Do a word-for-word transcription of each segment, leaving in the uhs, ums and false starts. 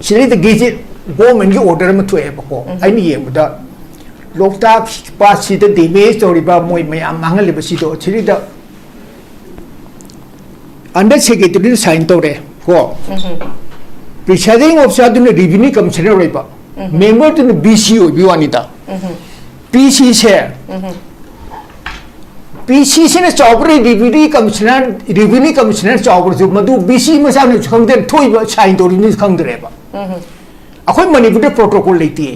ꯁꯤꯗꯩꯗ ꯒꯦꯖꯦꯠ ꯒꯣꯔꯃꯦꯟꯒꯤ ꯑꯣꯔꯗꯔ ꯑꯃ ꯊꯣꯛꯑꯦꯕꯀꯣ꯫ ꯑꯩꯅ ꯌꯦꯡꯕꯗ ꯂꯣꯛꯇꯥꯛ ꯄꯥꯠꯁꯤꯗ ꯗꯦꯃꯦꯖ ꯇꯧꯔꯤꯕ, ꯃꯣꯏ ꯃꯌꯥꯝ ꯃꯥꯡꯍꯜꯂꯤꯕꯁꯤꯗꯣ ꯁꯤꯗꯩꯗ ꯑꯟꯗꯔ ꯁꯦꯀ꯭ꯔꯦꯇꯔꯤꯗ ꯁꯥꯏꯟ ꯇꯧꯔꯦ ꯀꯣ꯫ ꯄ꯭ꯔꯤꯁꯥꯏꯗꯤꯡ ꯑꯣꯐꯤꯁꯥꯔꯗꯨꯅ ꯔꯦꯚꯤꯅ꯭ꯌꯨ ꯀꯃꯤꯁꯅꯔ ꯑꯣꯏꯕ, ꯃꯦꯝꯕꯔꯗꯨꯅ ꯕꯤ ꯁꯤ ꯑꯣꯏꯕꯒꯤ ꯋꯥꯅꯤꯗ꯫ ꯄꯤ ꯁꯤꯁꯦ, ꯄꯤ ꯁꯤꯁꯤꯅ ꯆꯥꯎꯕ꯭ꯔꯥ, ꯔꯦꯚꯤꯅ꯭ꯌꯨ ꯀꯃꯤꯁꯅꯔ, ꯔꯦꯚꯤꯅ꯭ꯌꯨ ꯀꯃꯤꯁꯅꯔ ꯆꯥꯎꯕ꯭ꯔꯁꯨ ꯃꯗꯨ ꯕꯤ ꯁꯤ ꯃꯆꯥꯅꯁꯨ ꯈꯪꯗꯦ, ꯊꯣꯛꯏꯕ ꯁꯥꯏꯟ ꯇꯧꯔꯤꯕꯅꯤꯁꯨ ꯈꯪꯗ꯭ꯔꯦꯕ꯫ ꯑꯩꯈꯣꯏ ꯃꯅꯤꯄꯨꯔꯗ ꯄ꯭ꯔꯣꯇꯣꯀꯣꯜ ꯂꯩꯇꯦ꯫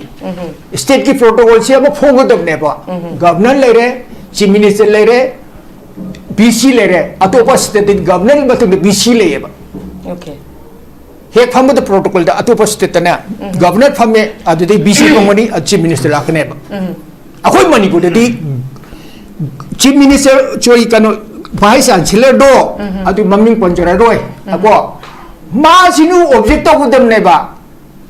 ꯁ꯭ꯇꯦꯠꯀꯤ ꯄ꯭ꯔꯣꯇꯣꯀꯣꯜꯁꯦ ꯑꯃ ꯐꯣꯡꯒꯗꯕꯅꯦꯕ꯫ ꯒꯚꯔꯅꯔ ꯂꯩꯔꯦ, ꯆꯤꯐ ꯃꯤꯅꯤꯁꯇꯔ ꯂꯩꯔꯦ, ꯕꯤ ꯁꯤ ꯂꯩꯔꯦ, ꯑꯇꯣꯞꯄ ꯁ꯭ꯇꯦꯠꯇꯗꯤ ꯒꯚꯔꯅꯔꯒꯤ ꯃꯇꯨꯡꯗ ꯕꯤ ꯁꯤ ꯂꯩꯌꯦꯕ꯫ Okay. ꯍꯦꯛ ꯐꯝꯕꯗ ꯄ꯭ꯔꯣꯇꯣꯀꯣꯜꯗ ꯑꯇꯣꯞꯄ ꯁ꯭ꯇꯦꯠꯇꯅꯦ, ꯒꯚꯔꯅꯔ ꯐꯝꯃꯦ, ꯑꯗꯨꯗꯩ ꯕꯤ ꯁꯤ ꯐꯝꯒꯅꯤ, ꯆꯤꯐ ꯃꯤꯅꯤꯁꯇꯔ ꯂꯥꯛꯀꯅꯦꯕ꯫ ꯑꯩꯈꯣꯏ ꯃꯅꯤꯄꯨꯔꯗꯗꯤ ꯆꯤꯐ ꯃꯤꯅꯤꯁꯇꯔ, ꯁꯣꯔꯤ, ꯀꯩꯅꯣ, ꯚꯥꯏꯁ ꯆꯥꯟꯁꯦꯂꯔꯗꯣ, ꯑꯗꯨ ꯃꯃꯤꯡ ꯄꯟꯖꯔꯔꯣꯏ꯫ ꯑꯀꯣ, ꯃꯥꯁꯤꯅ ꯑꯣꯕꯖꯦꯛ ꯇꯧꯒꯗꯕꯅꯦꯕ꯫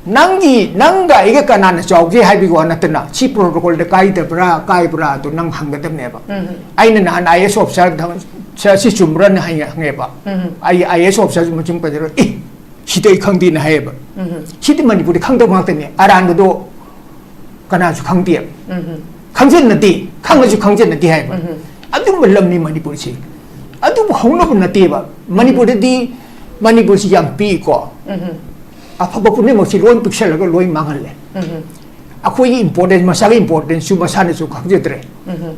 ꯅꯪꯒꯤ, ꯅꯪꯒ ꯑꯩꯒ ꯀꯅꯥꯅ ꯆꯥꯎꯒꯦ ꯍꯥꯏꯕꯒꯤ ꯋꯥ ꯅꯠꯇꯅ, ꯁꯤ ꯄ꯭ꯔꯣꯇꯣꯀꯣꯜꯗ ꯀꯥꯏꯗꯕ꯭ꯔꯥ, ꯀꯥꯏꯕ꯭ꯔꯥ ꯑꯗꯨ ꯅꯪ ꯍꯪꯒꯗꯕꯅꯦꯕ꯫ ꯑꯩꯅ ꯅꯍꯥꯟ ꯑꯥꯏ ꯑꯦꯁ ꯑꯣꯐꯤꯁꯥꯔ ꯁꯤ ꯆꯨꯝꯕ꯭ꯔꯥꯅ ꯍꯪꯉꯦ-, ꯍꯪꯉꯦꯕ꯫ ꯑꯩ ꯑꯥꯏ ꯑꯦꯁ ꯑꯣꯐꯤꯁꯥꯔꯁꯨ ꯃꯆꯤꯟ ꯄꯟꯖꯔꯣꯏ, "ꯑꯦ, ꯁꯤꯗꯤ ꯑꯩ ꯈꯪꯗꯦꯅ" ꯍꯥꯏꯌꯦꯕ꯫ ꯁꯤꯗꯤ ꯃꯅꯤꯄꯨꯔꯗ ꯈꯪꯗꯕ ꯉꯥꯛꯇꯅꯦ꯫ ꯑꯔꯥꯟꯕꯗꯣ ꯀꯅꯥꯁꯨ ꯈꯪꯗꯦꯕ꯫ ꯈꯪꯖꯟꯅꯗꯦ, ꯈꯪꯉꯁꯨ ꯈꯪꯖꯟꯅꯗꯦ ꯍꯥꯏꯕ꯫ ꯑꯗꯨꯝꯕ ꯂꯝꯅꯤ ꯃꯅꯤꯄꯨꯔꯁꯤ꯫ ꯑꯗꯨꯕꯨ ꯍꯧꯅꯕ ꯅꯠꯇꯦꯕ꯫ ꯃꯅꯤꯄꯨꯔꯗꯗꯤ, ꯃꯅꯤꯄꯨꯔꯁꯤ ꯌꯥꯝ ꯄꯤꯛꯏꯀꯣ꯫ ꯑꯐꯕ ꯄꯨꯝꯅꯃꯛꯁꯤ ꯂꯣꯏ ꯄꯤꯛꯁꯜꯂꯒ ꯂꯣꯏ ꯃꯥꯡꯍꯜꯂꯦ꯫ ꯑꯩꯈꯣꯏꯒꯤ ꯏꯝꯄꯣꯔꯇꯦꯟꯁ, ꯃꯁꯥꯒꯤ ꯏꯝꯄꯣꯔꯇꯦꯟꯁꯁꯨ ꯃꯁꯥꯅꯁꯨ ꯈꯪꯖꯗ꯭ꯔꯦ꯫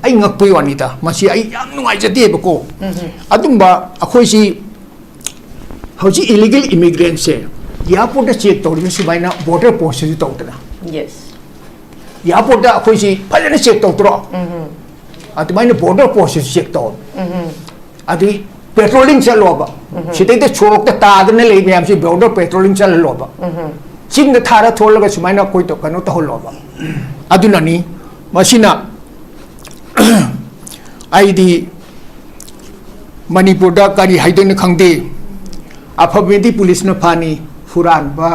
ꯑꯩ ꯉꯛꯄꯒꯤ ꯋꯥꯅꯤꯗ, ꯃꯁꯤ ꯑꯩ ꯌꯥꯝ ꯅꯨꯡꯉꯥꯏꯖꯗꯦꯕꯀꯣ꯫ ꯑꯗꯨꯝꯕ ꯑꯩꯈꯣꯏꯁꯤ ꯍꯧꯖꯤꯛ ꯏꯂꯤꯒꯦꯜ ꯏꯃꯤꯒ꯭ꯔꯦꯟꯁꯦ ꯏꯌꯥꯔꯄꯣꯔꯠꯇ ꯆꯦꯛ ꯇꯧꯔꯤꯕ ꯁꯨꯃꯥꯏꯅ ꯕꯣꯔꯗꯔ ꯄꯣꯁꯇꯁꯨ ꯇꯧꯗꯅ, Yes. ꯏꯌꯥꯔꯄꯣꯔꯠꯇ ꯑꯩꯈꯣꯏꯁꯤ ꯐꯖꯅ ꯆꯦꯛ ꯇꯧꯗ꯭ꯔꯣ? ꯑꯗꯨꯃꯥꯏꯅ ꯕꯣꯔꯗꯔ ꯄꯣꯁꯇꯁꯨ ꯆꯦꯛ ꯇꯧ꯫ ꯑꯗꯨꯏ ꯄꯦꯇ꯭ꯔꯣꯂꯤꯡ ꯆꯠꯂꯣꯕ꯫ ꯁꯤꯗꯩꯗ ꯁꯣꯔꯣꯛꯇ ꯇꯥꯗꯅ ꯂꯩ ꯃꯌꯥꯝꯁꯤ ꯕꯣꯔꯗꯔ ꯄꯦꯇ꯭ꯔꯣꯂꯤꯡ ꯆꯠꯍꯜꯂꯣꯕ꯫ ꯆꯤꯡꯗ ꯊꯥꯔ ꯊꯣꯜꯂꯒ ꯁꯨꯃꯥꯏꯅ ꯑꯩꯈꯣꯏ ꯇꯧ- ꯀꯩꯅꯣ ꯇꯧꯍꯜꯂꯣꯕ꯫ ꯑꯗꯨꯅꯅꯤ ꯃꯁꯤꯅ ꯑꯩꯗꯤ ꯃꯅꯤꯄꯨꯔꯗ ꯀꯔꯤ ꯍꯥꯏꯗꯣꯏꯅꯣ ꯈꯪꯗꯦ꯫ ꯑꯐꯕ ꯃꯤꯗꯤ ꯄꯨꯂꯤꯁꯅ ꯐꯥꯅꯤ, ꯍꯨꯔꯥꯟꯕ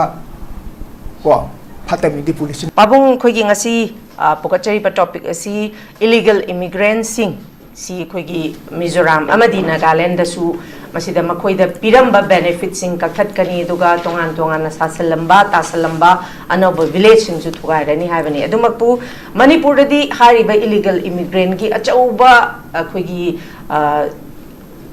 ꯀꯣ, ꯐꯠꯇ ꯃꯤꯗꯤ ꯄꯨꯂꯤꯁꯅ ꯄꯥꯕꯨꯡ, ꯑꯩꯈꯣꯏꯒꯤ ꯉꯁꯤ, ꯑ, ꯄꯨꯈꯠꯆꯔꯤꯕ ꯇꯣꯄꯤꯛ ꯑꯁꯤ ꯏꯂꯤꯒꯦꯜ ꯏꯃꯤꯒ꯭ꯔꯦꯟꯁꯤꯡ ꯁꯤ ꯑꯩꯈꯣꯏꯒꯤ ꯃꯤꯖꯣꯔꯥꯝ ꯑꯃꯗꯤ ꯅꯥꯒꯥꯂꯦꯟꯗꯁꯨ ꯃꯁꯤꯗ ꯃꯈꯣꯏꯗ ꯄꯤꯔꯝꯕ ꯕꯦꯅꯤꯐꯤꯠꯁꯤꯡ ꯀꯛꯊꯠꯀꯅꯤ, ꯑꯗꯨꯒ ꯇꯣꯉꯥꯟ ꯇꯣꯉꯥꯟꯅ ꯁꯥꯁꯜꯂꯝꯕ, ꯇꯥꯁꯜꯂꯝꯕ ꯑꯅꯧꯕ ꯚꯤꯂꯦꯖꯁꯤꯡꯁꯨ ꯊꯨꯒꯥꯏꯔꯅꯤ ꯍꯥꯏꯕꯅꯤ꯫ ꯑꯗꯨꯃꯛꯄꯨ ꯃꯅꯤꯄꯨꯔꯗꯗꯤ ꯍꯥꯏꯔꯤꯕ ꯏꯂꯤꯒꯦꯜ ꯏꯃꯤꯒ꯭ꯔꯦꯟꯒꯤ ꯑꯆꯧꯕ ꯑꯩꯈꯣꯏꯒꯤ, ꯑ,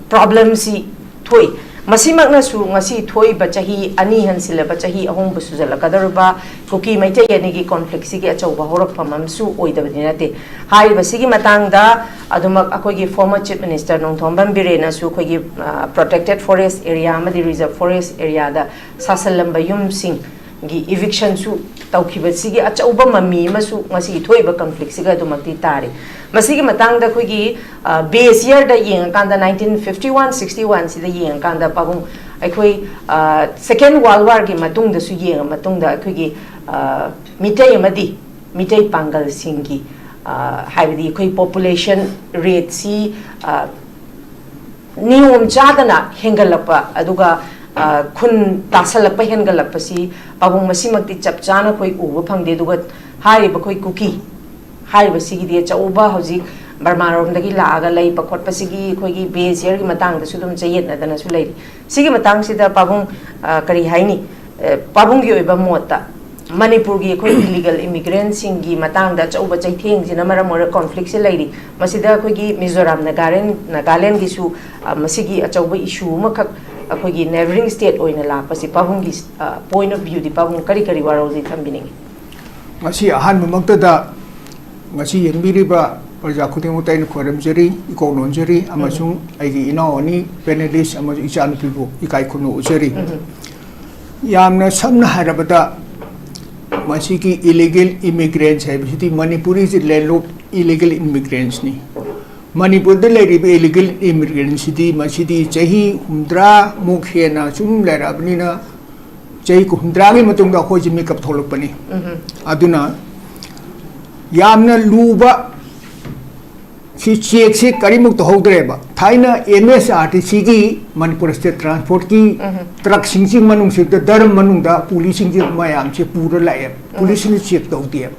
ꯄ꯭ꯔꯣꯕ꯭ꯂꯦꯝꯁꯤ ꯊꯣꯛꯏ꯫ ꯃꯁꯤꯃꯛꯅꯁꯨ ꯉꯁꯤ ꯊꯣꯛꯏꯕ ꯆꯍꯤ ꯑꯅꯤ ꯍꯟꯁꯤꯜꯂꯕ ꯆꯍꯤ ꯑꯍꯨꯝꯕꯨ ꯁꯨꯖꯜꯂꯛꯀꯗꯧꯔꯤꯕ ꯀꯨꯀꯤ ꯃꯩꯇꯩ ꯑꯅꯤꯒꯤ ꯀꯣꯟꯐ꯭ꯂꯤꯛꯁꯤꯒꯤ ꯑꯆꯧꯕ ꯍꯧꯔꯛꯐꯝ ꯑꯃꯁꯨ ꯑꯣꯏꯗꯕꯗꯤ ꯅꯠꯇꯦ꯫ ꯍꯥꯏꯔꯤꯕꯁꯤꯒꯤ ꯃꯇꯥꯡꯗ ꯑꯗꯨꯃꯛ ꯑꯩꯈꯣꯏꯒꯤ ꯐꯣꯔꯃꯔ ꯆꯤꯐ ꯃꯤꯅꯤꯁꯇꯔ ꯅꯣꯡꯊꯣꯝꯕꯝ ꯕꯤꯔꯦꯟꯅꯁꯨ ꯑꯩꯈꯣꯏꯒꯤ, ꯑ, ꯄ꯭ꯔꯣꯇꯦꯛꯇꯦꯠ ꯐꯣꯔꯦꯁ ꯑꯦꯔꯤꯌꯥ ꯑꯃꯗꯤ ꯔꯤꯖꯔꯚ ꯐꯣꯔꯦꯁ ꯑꯦꯔꯤꯌꯥꯗ ꯁꯥꯁꯜꯂꯝꯕ ꯌꯨꯝꯁꯤꯡ ꯒꯤ ꯏꯚꯤꯛꯁꯟꯁꯨ ꯇꯧꯈꯤꯕꯁꯤꯒꯤ ꯑꯆꯧꯕ ꯃꯃꯤ ꯑꯃꯁꯨ ꯉꯁꯤꯒꯤ ꯊꯣꯛꯏꯕ ꯀꯟꯐ꯭ꯂꯤꯛꯁꯤꯒ ꯑꯗꯨꯃꯛꯇꯤ ꯇꯥꯔꯤ꯫ ꯃꯁꯤꯒꯤ ꯃꯇꯥꯡꯗ ꯑꯩꯈꯣꯏꯒꯤ, ꯑ, ꯕꯦꯁ ꯌꯔꯗ ꯌꯦꯡꯉꯀꯥꯟꯗ, ꯅꯥꯏꯟꯇꯤꯟ ꯐꯤꯐꯇꯤ ꯋꯥꯟ ꯁꯤꯛꯁꯇꯤ ꯋꯥꯟꯁꯤꯗ ꯌꯦꯡꯉꯀꯥꯟꯗ, ꯄꯥꯕꯨꯡ, ꯑꯩꯈꯣꯏ, ꯑ, ꯁꯦꯀꯦꯟ ꯋꯥꯔꯜ ꯋꯥꯔꯒꯤ ꯃꯇꯨꯡꯗꯁꯨ ꯌꯦꯡꯉ ꯃꯇꯨꯡꯗ ꯑꯩꯈꯣꯏꯒꯤ, ꯑ, ꯃꯤꯇꯩ ꯑꯃꯗꯤ ꯃꯤꯇꯩ ꯄꯥꯡꯒꯜꯁꯤꯡꯒꯤ, ꯑ, ꯍꯥꯏꯕꯗꯤ ꯑꯩꯈꯣꯏ ꯄꯣꯄꯨꯂꯦꯁꯟ ꯔꯦꯠꯁꯤ, ꯑ, ꯅꯤꯌꯣꯝ ꯆꯥꯗꯅ ꯍꯦꯟꯒꯠꯂꯛꯄ, ꯑꯗꯨꯒ, ꯑ, ꯈꯨꯟ ꯇꯥꯁꯜꯂꯛꯄ ꯍꯦꯟꯒꯠꯂꯛꯄꯁꯤ, ꯄꯥꯕꯨꯡ, ꯃꯁꯤꯃꯛꯇꯤ ꯆꯞ ꯆꯥꯅ ꯑꯩꯈꯣꯏ ꯎꯕ ꯐꯪꯗꯦ꯫ ꯑꯗꯨꯒ ꯍꯥꯏꯔꯤꯕ ꯑꯩꯈꯣꯏ ꯀꯨꯀꯤ ꯍꯥꯏꯔꯤꯕꯁꯤꯒꯤꯗꯤ ꯑꯆꯧꯕ ꯍꯧꯖꯤꯛ ꯕꯔꯃꯥꯔꯣꯝꯗꯒꯤ ꯂꯥꯛꯑꯒ ꯂꯩꯕ ꯈꯣꯠꯄꯁꯤꯒꯤ ꯑꯩꯈꯣꯏꯒꯤ ꯕꯦꯁ ꯌꯔꯒꯤ ꯃꯇꯥꯡꯗꯁꯨ ꯑꯗꯨꯝ ꯆꯌꯦꯠꯅꯗꯅꯁꯨ ꯂꯩꯔꯤ꯫ ꯁꯤꯒꯤ ꯃꯇꯥꯡꯁꯤꯗ ꯄꯥꯕꯨꯡ, ꯑ, ꯀꯔꯤ ꯍꯥꯏꯅꯤ? ꯑ, ꯄꯥꯕꯨꯡꯒꯤ ꯑꯣꯏꯕ ꯃꯣꯠꯇ ꯃꯅꯤꯄꯨꯔꯒꯤ ꯑꯩꯈꯣꯏ ꯏꯂꯤꯒꯦꯜ ꯏꯃꯤꯒ꯭ꯔꯦꯟꯁꯤꯡꯒꯤ ꯃꯇꯥꯡꯗ ꯑꯆꯧꯕ ꯆꯩꯊꯦꯡꯁꯤꯅ ꯃꯔꯝ ꯑꯣꯏꯔꯒ ꯀꯣꯟꯐ꯭ꯂꯤꯛꯁꯦ ꯂꯩꯔꯤ꯫ ꯃꯁꯤꯗ ꯑꯩꯈꯣꯏꯒꯤ ꯃꯤꯖꯣꯔꯥꯝ, ꯅꯥꯒꯥꯂꯦꯟ, ꯅꯥꯒꯥꯂꯦꯟꯒꯤꯁꯨ, ꯑ, ꯃꯁꯤꯒꯤ ꯑꯆꯧꯕ ꯏꯁꯨ ꯑꯃꯈꯛ ꯑꯩꯈꯣꯏꯒꯤ ꯅꯦꯕꯔꯤꯡ ꯁ꯭ꯇꯦꯠ ꯑꯣꯏꯅ ꯂꯥꯛꯄꯁꯤ, ꯄꯥꯕꯨꯡꯒꯤ, ꯑ, ꯄꯣꯏꯟꯠ ꯑꯣꯐ ꯚ꯭ꯌꯨꯗꯤ ꯄꯥꯕꯨꯡ ꯀꯔꯤ ꯀꯔꯤ ꯋꯥꯔꯣꯜꯗꯤ ꯊꯝꯕꯤꯅꯤꯡꯉꯤ? ꯉꯁꯤ ꯑꯍꯥꯟꯕꯃꯛꯇꯗ ꯉꯁꯤ ꯌꯦꯡꯕꯤꯔꯤꯕ ꯄ꯭ꯔꯖꯥ ꯈꯨꯗꯤꯡꯃꯛꯇ ꯑꯩꯅ ꯈꯣꯏꯔꯝꯖꯔꯤ, ꯏꯀꯣꯛ ꯅꯣꯟꯖꯔꯤ, ꯑꯃꯁꯨꯡ ꯑꯩꯒꯤ ꯏꯅꯥꯎ ꯑꯅꯤ ꯄꯦꯅꯦꯂꯤꯁ ꯑꯃꯁꯨꯡ ꯏꯆꯥꯅꯨꯄꯤꯕꯨ ꯏꯀꯥꯏ ꯈꯨꯝꯅꯧꯖꯔꯤ꯫ ꯌꯥꯝꯅ ꯁꯝꯅ ꯍꯥꯏꯔꯕꯗ, ꯃꯁꯤꯒꯤ ꯏꯂꯤꯒꯦꯜ ꯏꯃꯤꯒ꯭ꯔꯦꯟꯁ ꯍꯥꯏꯕꯁꯤꯗꯤ ꯃꯅꯤꯄꯨꯔꯤꯁꯤ ꯂꯦꯟꯂꯣꯔꯗ ꯏꯂꯤꯒꯦꯜ ꯏꯃꯤꯒ꯭ꯔꯦꯟꯁꯅꯤ꯫ ꯃꯅꯤꯄꯨꯔꯗ ꯂꯩꯔꯤꯕ ꯏꯂꯤꯒꯦꯜ ꯏꯃꯤꯒ꯭ꯔꯦꯟꯁꯤꯗꯤ ꯃꯁꯤꯗꯤ ꯆꯍꯤ ꯍꯨꯝꯗ꯭ꯔꯥꯃꯨꯛ ꯍꯦꯟꯅ ꯁꯨꯝ ꯂꯩꯔꯛꯑꯕꯅꯤꯅ, ꯆꯍꯤ ꯍꯨꯝꯗ꯭ꯔꯥꯒꯤ ꯃꯇꯨꯡꯗ ꯑꯩꯈꯣꯏꯁꯦ ꯃꯤꯀꯞ ꯊꯣꯛꯂꯛꯄꯅꯤ꯫ ꯑꯗꯨꯅ ꯌꯥꯝꯅ ꯂꯨꯕ ꯁꯤ ꯆꯦꯛꯁꯤ ꯀꯔꯤꯃꯨꯛ ꯇꯧꯍꯧꯗ꯭ꯔꯦꯕ꯫ ꯊꯥꯏꯅ ꯑꯦꯝ ꯑꯦꯁ ꯑꯥꯔ ꯇꯤ ꯁꯤꯒꯤ, ꯃꯅꯤꯄꯨꯔ ꯁ꯭ꯇꯦꯠ ꯇ꯭ꯔꯥꯟꯁꯄꯣꯔꯠꯀꯤ ꯇ꯭ꯔꯛꯁꯤꯡꯁꯤ ꯃꯅꯨꯡꯁꯤꯗ ꯗꯔꯝ ꯃꯅꯨꯡꯗ ꯄꯨꯂꯤꯁꯁꯤꯡꯁꯤ ꯃꯌꯥꯝꯁꯦ ꯄꯨꯔ ꯂꯥꯛꯑꯦ꯫ ꯄꯨꯂꯤꯁꯁꯤꯡꯅ ꯆꯦꯛ ꯇꯧꯗꯦꯕ꯫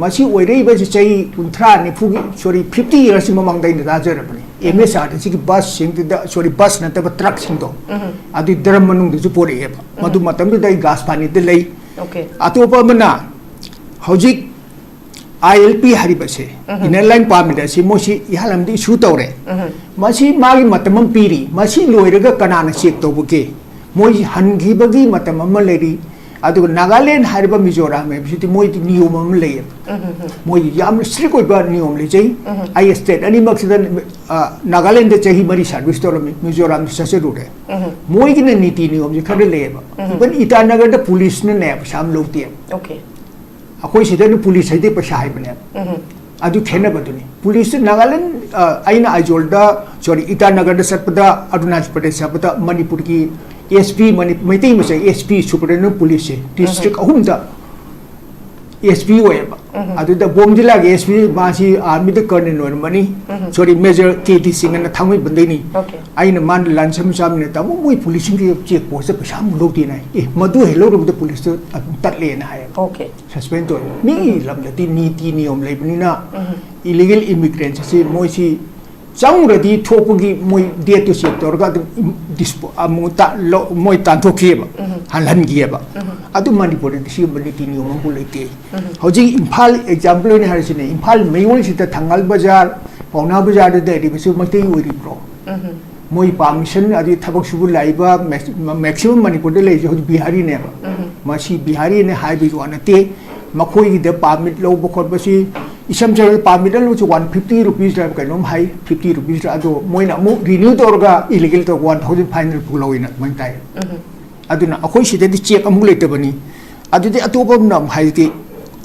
ꯃꯁꯤ ꯑꯣꯏꯔꯛꯏꯕꯁꯤ ꯆꯍꯤ ꯀꯨꯟꯊ꯭ꯔꯥ, ꯅꯤꯐꯨꯒꯤ, ꯁꯣꯔꯤ, ꯐꯤꯐꯇꯤ ꯌꯔꯁꯀꯤ ꯃꯃꯥꯡꯗ ꯑꯩꯅ ꯇꯥꯖꯔꯕꯅꯤ꯫ ꯑꯦꯝ ꯑꯦꯁ ꯑꯥꯔ ꯇꯤ ꯁꯤꯒꯤ ꯕꯁꯁꯤꯡꯗꯨꯗ, ꯁꯣꯔꯤ, ꯕꯁ ꯅꯠꯇꯕ ꯇ꯭ꯔꯛꯁꯤꯡꯗꯣ, ꯑꯗꯨ ꯗꯔꯝ ꯃꯅꯨꯡꯗꯁꯨ ꯄꯣꯔꯛꯑꯦꯕ꯫ ꯃꯗꯨ ꯃꯇꯝꯗꯨꯗ ꯑꯩ ꯒꯥꯁꯄꯥꯅꯤꯗ ꯂꯩ꯫ ꯑꯣꯀꯦ꯫ ꯑꯇꯣꯞꯄ ꯑꯃꯅ ꯍꯧꯖꯤꯛ ꯑꯥꯏ ꯑꯦꯜ ꯄꯤ ꯍꯥꯏꯔꯤꯕꯁꯦ, ꯏꯅꯔ ꯂꯥꯏꯟ ꯄꯥꯔꯃꯤꯠ ꯑꯁꯤ ꯃꯣꯏꯁꯤ ꯏꯍꯥꯟ ꯑꯃꯗꯤ ꯏꯁꯨ ꯇꯧꯔꯦ꯫ ꯃꯁꯤ ꯃꯥꯒꯤ ꯃꯇꯝ ꯑꯃ ꯄꯤꯔꯤ꯫ ꯃꯁꯤ ꯂꯣꯏꯔꯒ ꯀꯅꯥꯅ ꯆꯦꯛ ꯇꯧꯕꯒꯦ? ꯃꯣꯏ ꯍꯟꯈꯤꯕꯒꯤ ꯃꯇꯝ ꯑꯃ ꯂꯩꯔꯤ꯫ ꯑꯗꯨꯒ ꯅꯥꯒꯥꯂꯦꯟ ꯍꯥꯏꯔꯤꯕ ꯃꯤꯖꯣꯔꯥꯝ ꯍꯥꯏꯕꯁꯤꯗꯤ ꯃꯣꯏꯗꯤ ꯅꯤꯌꯣꯝ ꯑꯃ ꯂꯩꯌꯦꯕ꯫ ꯃꯣꯏ ꯌꯥꯝꯅ ꯁ꯭ꯇ꯭ꯔꯤꯛ ꯑꯣꯏꯕ ꯅꯤꯌꯣꯝ ꯂꯩꯖꯩ꯫ ꯑꯩ ꯁ꯭ꯇꯦꯠ ꯑꯅꯤꯃꯛꯁꯤꯗ, ꯑ, ꯅꯥꯒꯥꯂꯦꯟꯗ ꯆꯍꯤ ꯃꯔꯤ ꯁꯥꯔꯚꯤꯁ ꯇꯧꯔꯝꯃꯤ, ꯃꯤꯖꯣꯔꯥꯝꯗ ꯆꯠꯆꯔꯨꯔꯦ꯫ ꯃꯣꯏꯒꯤꯅ ꯅꯤꯇꯤ ꯅꯤꯌꯣꯝꯁꯦ ꯈꯔ ꯂꯩꯌꯦꯕ꯫ ꯏꯚꯟ ꯏꯇꯥꯅꯒꯔꯗ ꯄꯨꯂꯤꯁꯅꯅꯦ ꯄꯩꯁꯥ ꯑꯃ ꯂꯧꯗꯦꯕ꯫ ꯑꯣꯀꯦ꯫ ꯑꯩꯈꯣꯏ ꯁꯤꯗꯅ ꯄꯨꯂꯤꯁ ꯍꯥꯏꯗꯤ ꯄꯩꯁꯥ ꯍꯥꯏꯕꯅꯦꯕ꯫ ꯑꯗꯨ ꯈꯦꯠꯅꯕꯗꯨꯅꯤ꯫ ꯄꯨꯂꯤꯁꯇ ꯅꯥꯒꯥꯂꯦꯟ, ꯑ, ꯑꯩꯅ ꯑꯥꯏꯖꯣꯜꯗ, ꯁꯣꯔꯤ, ꯏꯇꯥꯅꯒꯔꯗ ꯆꯠꯄꯗ, ꯑꯔꯨꯅꯥꯆꯜ ꯄ꯭ꯔꯗꯦꯁ ꯆꯠꯄꯗ ꯃꯅꯤꯄꯨꯔꯒꯤ ꯑꯦꯁ ꯄꯤ, ꯃꯅꯤ-, ꯃꯩꯇꯩ ꯃꯆꯥ ꯑꯦꯁ ꯄꯤ, ꯁꯨꯄꯔꯗꯦꯟ ꯄꯨꯂꯤꯁꯁꯦ ꯗꯤꯁꯇ꯭ꯔꯤꯛ ꯑꯍꯨꯝꯗ ꯑꯦꯁ ꯄꯤ ꯑꯣꯏꯌꯦꯕ꯫ ꯑꯗꯨꯗ ꯕꯣꯝ ꯖꯤꯂꯥꯒꯤ ꯑꯦꯁ ꯄꯤ, ꯃꯥꯁꯤ ꯑꯥꯔꯃꯤꯗ ꯀꯔꯅꯦꯜ ꯑꯣꯏꯔꯝꯕꯅꯤ꯫ ꯁꯣꯔꯤ, ꯃꯦꯖꯔ ꯀꯦ ꯗꯤ ꯁꯤꯡ ꯑꯅ ꯊꯥꯡꯃꯩꯕꯟꯗꯩꯅꯤ꯫ ꯑꯣꯀꯦ꯫ ꯑꯩꯅ ꯃꯥꯅ ꯂꯥꯟꯁꯝ ꯆꯥꯃꯤꯟꯅ, "ꯇꯥꯃꯣ, ꯃꯣꯏ ꯄꯨꯂꯤꯁꯁꯤꯡꯒꯤ ꯆꯦꯛ ꯄꯣꯁꯇ ꯄꯩꯁꯥ ꯑꯃꯨꯛ ꯂꯧꯗꯦꯅ ꯍꯥꯏ꯫ ꯑꯦ, ꯃꯗꯨ ꯍꯦꯛ ꯂꯧꯔꯨꯕꯗ ꯄꯨꯂꯤꯁꯇꯨ ꯑꯗꯨꯝ ꯇꯠꯂꯦꯅ" ꯍꯥꯏꯌꯦꯕ꯫ ꯑꯣꯀꯦ꯫ ꯁꯁꯄꯦꯟ ꯇꯧꯋꯦ꯫ ꯃꯤꯒꯤ ꯂꯝꯗꯗꯤ ꯅꯤꯇꯤ ꯅꯤꯌꯣꯝ ꯂꯩꯕꯅꯤꯅ ꯏꯂꯤꯒꯦꯜ ꯏꯃꯤꯒ꯭ꯔꯦꯟꯁ ꯑꯁꯤ ꯃꯣꯏꯁꯤ ꯆꯪꯉꯨꯔꯗꯤ ꯊꯣꯛꯄꯒꯤ ꯃꯣꯏ ꯗꯦꯠꯇꯨ ꯆꯦꯛ ꯇꯧꯔꯒ ꯑꯗꯨꯝ ꯏꯝ-, ꯗꯤꯁꯄꯣ-, ꯑꯃꯨꯛ ꯇꯥ-, ꯂꯧ-, ꯃꯣꯏ ꯇꯥꯟꯊꯣꯛꯈꯤꯑꯕ, ꯍꯜꯍꯟꯈꯤꯑꯕ꯫ ꯑꯗꯨ ꯃꯅꯤꯄꯨꯔꯗꯗꯤ ꯁꯤꯒꯨꯝꯕ ꯅꯤꯇꯤ ꯅꯤꯌꯣꯝ ꯑꯃꯕꯨ ꯂꯩꯇꯦ꯫ ꯍꯧꯖꯤꯛ ꯏꯝꯐꯥꯜ ꯑꯦꯛꯖꯥꯝꯄꯜ ꯑꯣꯏꯅ ꯍꯥꯏꯔꯁꯤꯅꯦ, ꯏꯝꯐꯥꯜ ꯃꯌꯣꯜꯁꯤꯗ ꯊꯪꯒꯥꯜ ꯕꯖꯥꯔ, ꯄꯥꯎꯅꯥ ꯕꯖꯥꯔꯗ ꯂꯩꯔꯤꯕꯁꯨ ꯃꯩꯇꯩ ꯑꯣꯏꯔꯤꯕ꯭ꯔꯣ? ꯃꯣꯏ ꯄꯥꯔꯃꯤꯁꯟ, ꯑꯗꯨꯗꯤ ꯊꯕꯛ ꯁꯨꯕ ꯂꯥꯛꯏꯕ ꯃꯦꯛꯁ-, ꯃꯦꯛꯁꯤꯃꯝ ꯃꯅꯤꯄꯨꯔꯗ ꯂꯩꯔꯤꯁꯦ ꯍꯧꯖꯤꯛ ꯕꯤꯍꯥꯔꯤꯅꯦꯕ꯫ ꯃꯁꯤ ꯕꯤꯍꯥꯔꯤꯅꯦ ꯍꯥꯏꯕꯒꯤ ꯋꯥ ꯅꯠꯇꯦ꯫ ꯃꯈꯣꯏꯒꯤꯗ ꯄꯥꯔꯃꯤꯠ ꯂꯧꯕ ꯈꯣꯠꯄꯁꯤ, ꯏꯁꯝ ꯁꯝꯅ ꯄꯥꯔꯃꯤꯠ ꯂꯧꯕꯁꯤ ꯋꯥꯟ ꯐꯤꯐꯇꯤ ꯔꯨꯄꯤꯁ ꯍꯥꯏꯕ ꯀꯩꯅꯣꯝ ꯍꯥꯏ, ꯐꯤꯐꯇꯤ ꯔꯨꯄꯤꯁ, ꯑꯗꯣ ꯃꯣꯏꯅ ꯑꯃꯨꯛ ꯔꯤꯅ꯭ꯌꯨ ꯇꯧꯔꯒ ꯏꯂꯤꯒꯦꯜ ꯇꯧꯔꯒ ꯋꯥꯟ ꯊꯥꯎꯖꯟ ꯐꯥꯏꯚ ꯍꯟꯗ꯭ꯔꯦꯗ ꯐꯥꯎ ꯂꯧꯋꯦꯅ ꯑꯗꯨꯃꯥꯏꯅ ꯇꯥꯏ꯫ ꯑꯗꯨꯅ ꯑꯩꯈꯣꯏ ꯁꯤꯗꯗꯤ ꯆꯦꯛ ꯑꯃꯨꯛ ꯂꯩꯇꯕꯅꯤ꯫ ꯑꯗꯨꯗꯤ ꯑꯇꯣꯞꯄ ꯑꯃꯅ ꯑꯃꯨꯛ ꯍꯥꯏꯔꯗꯤ,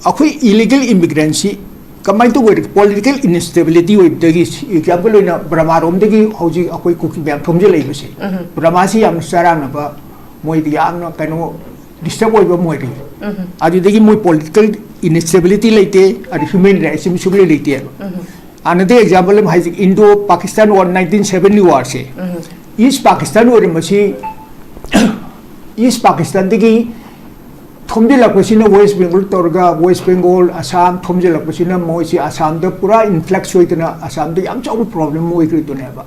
ꯑꯩꯈꯣꯏ ꯏꯂꯤꯒꯦꯜ ꯏꯃꯤꯒ꯭ꯔꯦꯟꯁꯤ ꯀꯃꯥꯏꯅ ꯇꯧꯕ ꯑꯣꯏꯔꯦ? ꯄꯣꯂꯤꯇꯤꯀꯦꯜ ꯏꯟꯁꯇꯦꯕꯤꯂꯤꯇꯤ ꯑꯣꯏꯕꯗꯒꯤ, ꯑꯦꯛꯖꯥꯝꯄꯜ ꯑꯣꯏꯅ ꯕ꯭ꯔꯃꯥꯔꯣꯝꯗꯒꯤ ꯍꯧꯖꯤꯛ ꯑꯩꯈꯣꯏ ꯀꯨꯀꯤ ꯃꯌꯥꯝ ꯊꯣꯝꯖꯤꯜꯂꯛꯏꯕꯁꯦ, ꯕ꯭ꯔꯃꯥꯁꯤ ꯌꯥꯝꯅ ꯆꯔꯥꯡꯅꯕ, ꯃꯣꯏꯗꯤ ꯌꯥꯝꯅ ꯀꯩꯅꯣ, ꯗꯤꯁꯇꯔꯕ ꯑꯣꯏꯕ ꯑꯃ ꯑꯣꯏꯔꯤ꯫ ꯑꯗꯨꯗꯒꯤ ꯃꯣꯏ ꯄꯣꯂꯤꯇꯤꯀꯦꯜ ꯏꯟꯁꯇꯦꯕꯤꯂꯤꯇꯤ ꯂꯩꯇꯦ, ꯑꯗꯨ ꯍ꯭ꯌꯨꯃꯦꯟ ꯔꯥꯏꯠꯁ ꯑꯃ ꯁꯨꯡꯂꯩ ꯂꯩꯇꯦꯕ꯫ ꯑꯅꯗꯔ ꯑꯦꯛꯖꯥꯝꯄꯜ ꯑꯃ ꯍꯥꯏꯁꯦ, Indo Pakistan war, nineteen seventy ꯋꯥꯔꯁꯦ꯫ ꯏꯁ ꯄꯥꯀꯤꯁꯇꯥꯟ ꯑꯣꯏꯔꯝꯕꯁꯤ, ꯏꯁ ꯄꯥꯀꯤꯁꯇꯥꯟꯗꯒꯤ ꯊꯣꯝꯖꯤꯜꯂꯛꯄꯁꯤꯅ ꯋꯦꯁ ꯕꯦꯡꯒꯣꯜ ꯇꯧꯔꯒ, ꯋꯦꯁ ꯕꯦꯡꯒꯣꯜ, ꯑꯁꯥꯝ ꯊꯣꯝꯖꯤꯜꯂꯛꯄꯁꯤꯅ ꯃꯣꯏꯁꯤ ꯑꯁꯥꯝꯗ ꯄꯨꯔꯥ ꯏꯟꯐ꯭ꯂꯛꯁ ꯑꯣꯏꯗꯅ ꯑꯁꯥꯝꯗ ꯌꯥꯝ ꯆꯥꯎꯕ ꯄ꯭ꯔꯣꯕ꯭ꯂꯦꯝ ꯑꯣꯏꯈ꯭ꯔꯤꯗꯨꯅꯦꯕ꯫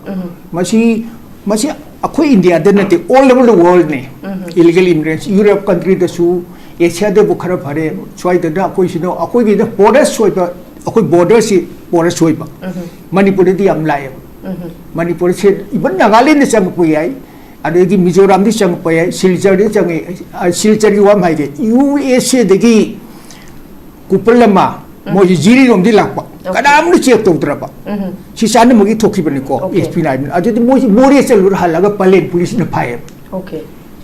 ꯃꯁꯤ, ꯃꯁꯤ ꯑꯩꯈꯣꯏ ꯏꯟꯗꯤꯌꯥꯗ ꯅꯠꯇꯦ, all over the world ꯅꯦ꯫ ꯏꯂꯤꯒꯦꯜ ꯏꯃꯤꯒ꯭ꯔꯦꯟꯁ, ꯌꯨꯔꯞ ꯀꯟꯇ꯭ꯔꯤꯗꯁꯨ, ꯑꯦꯁꯤꯌꯥꯗꯕꯨ ꯈꯔ ꯐꯔꯦ, ꯁ꯭ꯋꯥꯏꯗꯅ ꯑꯩꯈꯣꯏꯁꯤꯅ, ꯑꯩꯈꯣꯏꯒꯤꯗ ꯄꯣꯔꯁ ꯑꯣꯏꯕ, ꯑꯩꯈꯣꯏ ꯕꯣꯔꯗꯔꯁꯤ ꯄꯣꯔꯁ ꯑꯣꯏꯕ꯫ ꯃꯅꯤꯄꯨꯔꯗꯗꯤ ꯌꯥꯝ ꯂꯥꯛꯑꯦꯕ꯫ ꯃꯅꯤꯄꯨꯔꯁꯦ ꯏꯚꯟ ꯅꯥꯒꯥꯂꯦꯟꯗ ꯆꯪꯉꯛꯄ ꯌꯥꯏ, ꯑꯗꯒꯤ ꯃꯤꯖꯣꯔꯥꯝꯗꯤ ꯆꯪꯉꯛꯄ ꯌꯥꯏ, ꯁꯤꯜꯆꯔꯗꯤ ꯆꯪꯉꯛꯑꯦ꯫ ꯑ, ꯁꯤꯜꯆꯔꯒꯤ ꯋꯥ ꯑꯃ ꯍꯥꯏꯒꯦ, ꯌꯨ ꯑꯦꯁ ꯑꯦꯗꯒꯤ ꯀꯨꯄꯜ ꯑꯃ ꯃꯣꯏꯁꯤ ꯖꯤꯔꯤꯔꯣꯝꯗꯤ ꯂꯥꯛꯄ, ꯀꯅꯥꯝꯅ ꯆꯦꯛ ꯇꯧꯗ꯭ꯔꯕ꯫ ꯁꯤ ꯆꯥꯟꯅꯕꯒꯤ ꯊꯣꯛꯈꯤꯕꯅꯤꯀꯣ, ꯑꯣꯀꯦ꯫ S P ꯅꯥꯏꯕꯅ꯫ ꯑꯗꯨꯗꯤ ꯃꯣꯏꯁꯤ ꯃꯣꯔꯦ ꯆꯠꯂꯨꯔ ꯍꯜꯂꯒ ꯄꯂꯦꯟ ꯄꯨꯂꯤꯁꯅ ꯐꯥꯏꯌꯦꯕ꯫ ꯑꯣꯀꯦ꯫